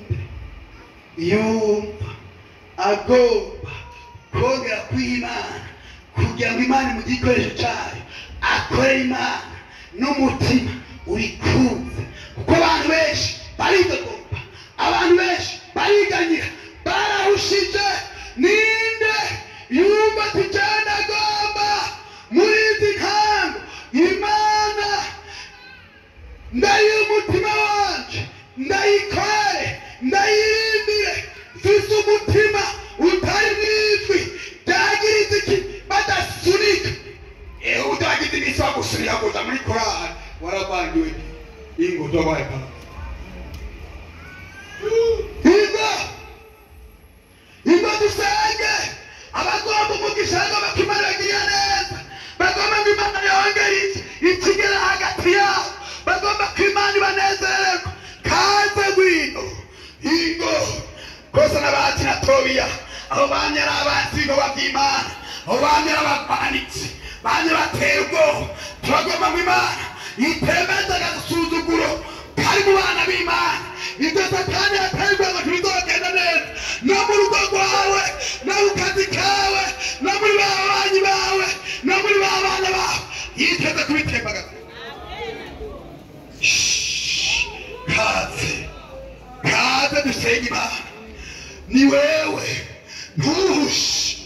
yumva agomba kongera kw'Imana kugira ngo Imana mu gikoresho cyayo akorere Imana n'umutima urikunze, kuko abantu benshi barigomba, abantu benshi bariganyira, bararushije. Ninde yumva ati jana agomba muri izi ntango Imana ndayiha umutima wanje, ndayikorere, ndayirimbire, mfise umutima utari mw'ijwi ryagiriza iki badasunika. Ewe utagize iminsi bagusunika kuza muri korali waravangiwe ingo zabaye pala. Ingo ingo dusenge abagomba umugisha bagomba ko Imana ibagirira neza, bagomba ngo Imana yongere ikigera hagati yabo, bagomba ko Imana ibanezererwa. Kaze ngwino ingo kosa n'abati na Tobiya, abo bamye ari abansi b'ibikorwa by'Imana, abo bamye ari abagwanitsi, bamye batera ubwoba. Turagomba ngo Imana itemeze agasuzuguro kari mu bana b'Imana. Ibyo Satani yateye ubwoba ngo ntibizogenda neza, no mu rugo rwawe, no mu kazi kawe, no muri ba banyi bawe, no muri ba bana bawe, yiteze kubitembagaza. Kaze kaze dusenge Imana. Ni wewe ntuhushe,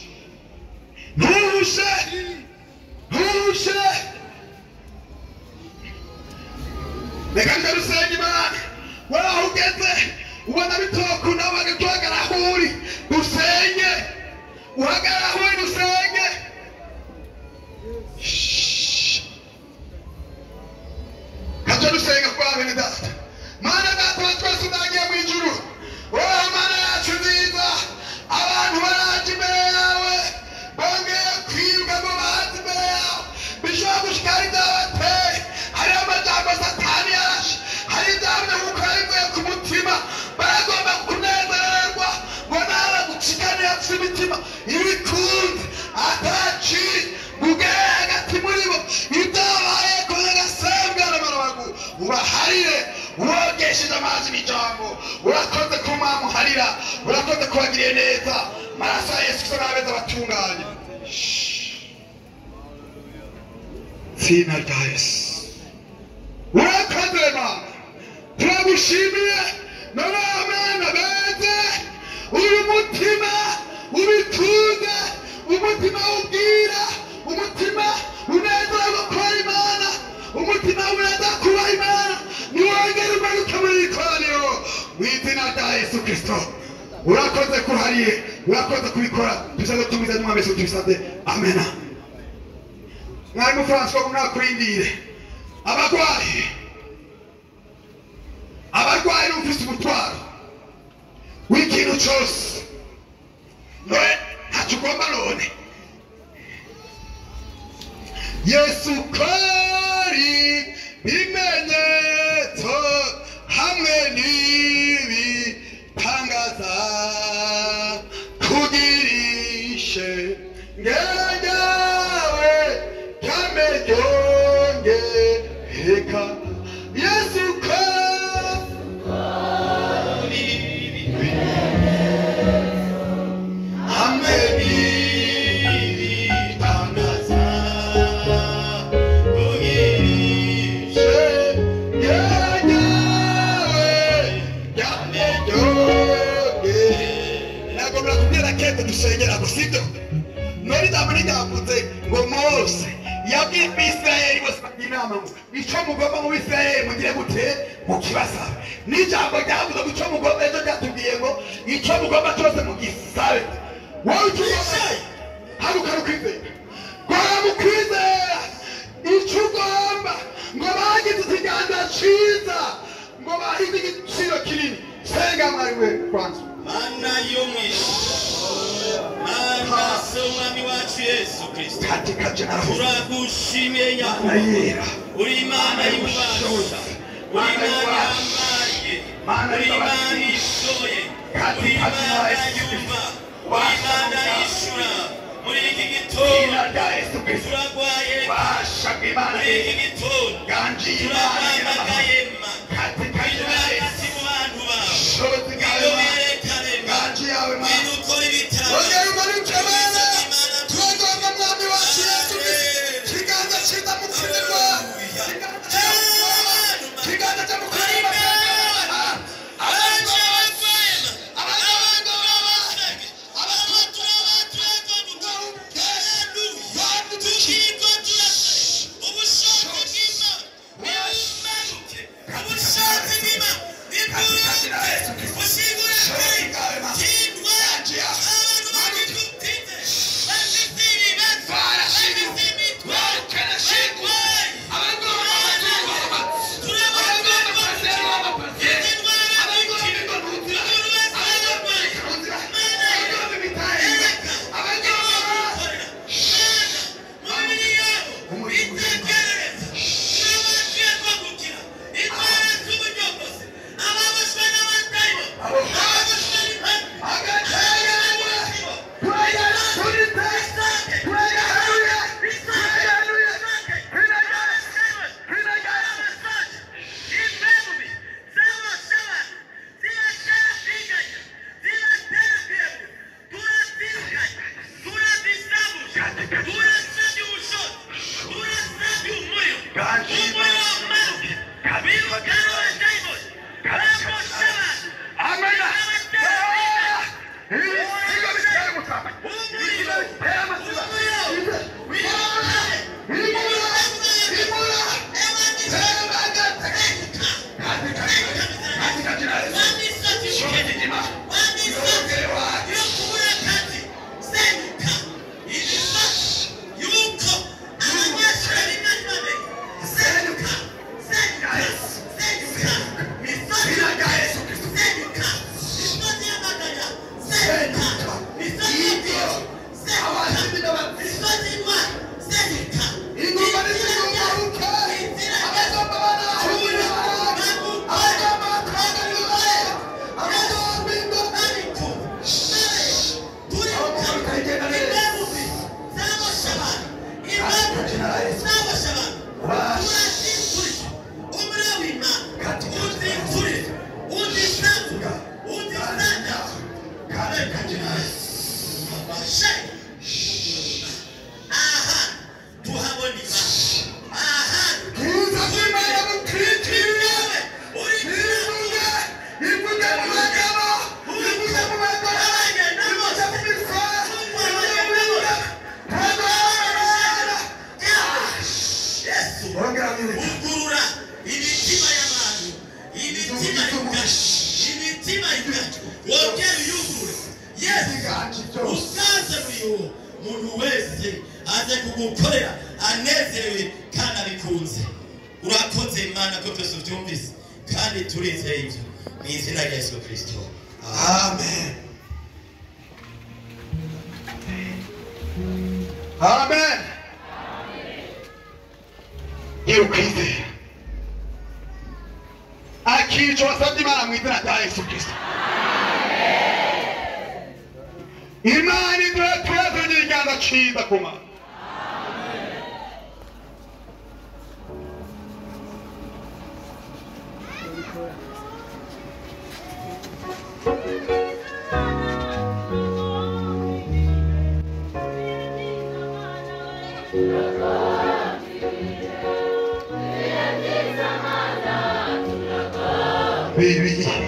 ntuhushe, ntuhushe. Reka nje dusenge Imana. Wewe aho ugeze ubona bitokunda uhagarara aho uri dusenge, uhagarara aho uri dusenge. Kaje dusenga kwa bene data. Mana data wa twese unagiye mu ijuru, wowe Mana yacu nziza, abantu baraje imbere yawe bongeye kwiruka ngo baze imbere yawe, bishobora gushika hari ibyabateye, hariho amajambo Satani yarashe, hari ibyabyo gukora bivuye ku mutima, baragomba kunezererwa ngo nawe gucikanira afise imitima ibikunze ataci mugere hagati muri bo ibyabaye ku nyagasembwa n'amarabagu ubaharire, wogesheje amazi n'ijambo. Urakoze ko mwamuharira, urakoze ko wagiriye neza. Amaraso ya Yesu Kristo n'abeza batunganye. Zina rya Yesu. Urakoze Mana, turagushimiye. None abana beze uyu mutima ubitunze, umutima ubwira, umutima unezera gukora Imana, umutima unezera kuba Imana, niwongere umanuke muri iri koraniro mu izina rya Yesu Kristo. Urakoze kuhariye, urakoze kubikora. Tusaze tumize n'umwami Yesu tubisabye, amena. Mwarimu Francois mwakurindire abarwayi, abarwayi n'ufise umutwaro w'ikintu cose none ntacyo ugomba none. Yesu kori bimenyetso hamwe n'ibitangaza kugirishe ngenyawe kame ryongereka. Yesu kori hamwe n'ibitangaza kugirishe ngenyawe kame ryongereka. Nagomba kubwira kete dusengera gusa ibyo none ijambo ryavuze ngo Mose yabwiye Abisirayeli bose bagira inama ngo icyo mugomba mu Bisirayeli mugire gute mukibasabe. N'ijambo ryavuze ngo icyo mugomba ejo ryatubwiye ngo icyo mugomba cyose mugisabe. Wowe icyo ugomba haguruka ukwizera, gora mu kwizera icyo ugomba. Ngo bagize ikiganza cyiza, ngo bahize igiciro kinini. Senga mwari we kwanza. Mana yo mw'ijuru, Mana se umwami wacu Yesu Kristo, Katika jina la Yesu. turagushimiye Mana Nyakubahwa, yera, uri Imana y'ububasha, uri Imana ihambaye, Mana uri Imana y'imbabazi. ishoboye, uri Katika jina la Imana Yesu yumva, Kristo. uri Imana yishura, Muri iki gitondo Izina rya Yesu Kristo. turagwaye. Ubasha bw'Imana Muri iki gitondo ganji y'Imana turaguhamagaye ma. katika Ngwino jina la Yesu. hagati mu bantu bawe. Ubushobozi bwawe Ngwino Mana. werekane ma. Ganji yawe Mana. Ngwino ukore ibitabo. Ongera umanuke Mana. Turagomba Mwami wacu Yesu Kristo. Ikiganza cyiza mu kwizerwa. Ikiganza cyiza mu kwizerwa. Ugurura imitima y'abantu, imitima y'ubwacu, imitima y'ubwacu, wongere uyugurure. Yesu usanze muri uwo muntu wese aze kugukorera anezerewe kandi abikunze. Urakoze Imana ko byose ubyumvise kandi turizeye ibyo mu izina rya Yesu Kristo. Amen. Amen. Gira ukwizera. Akica wasabye Imana mu izina rya Yesu Kristo. Imana iduhe turazanye ikiganza cyiza ku Mana. Baby.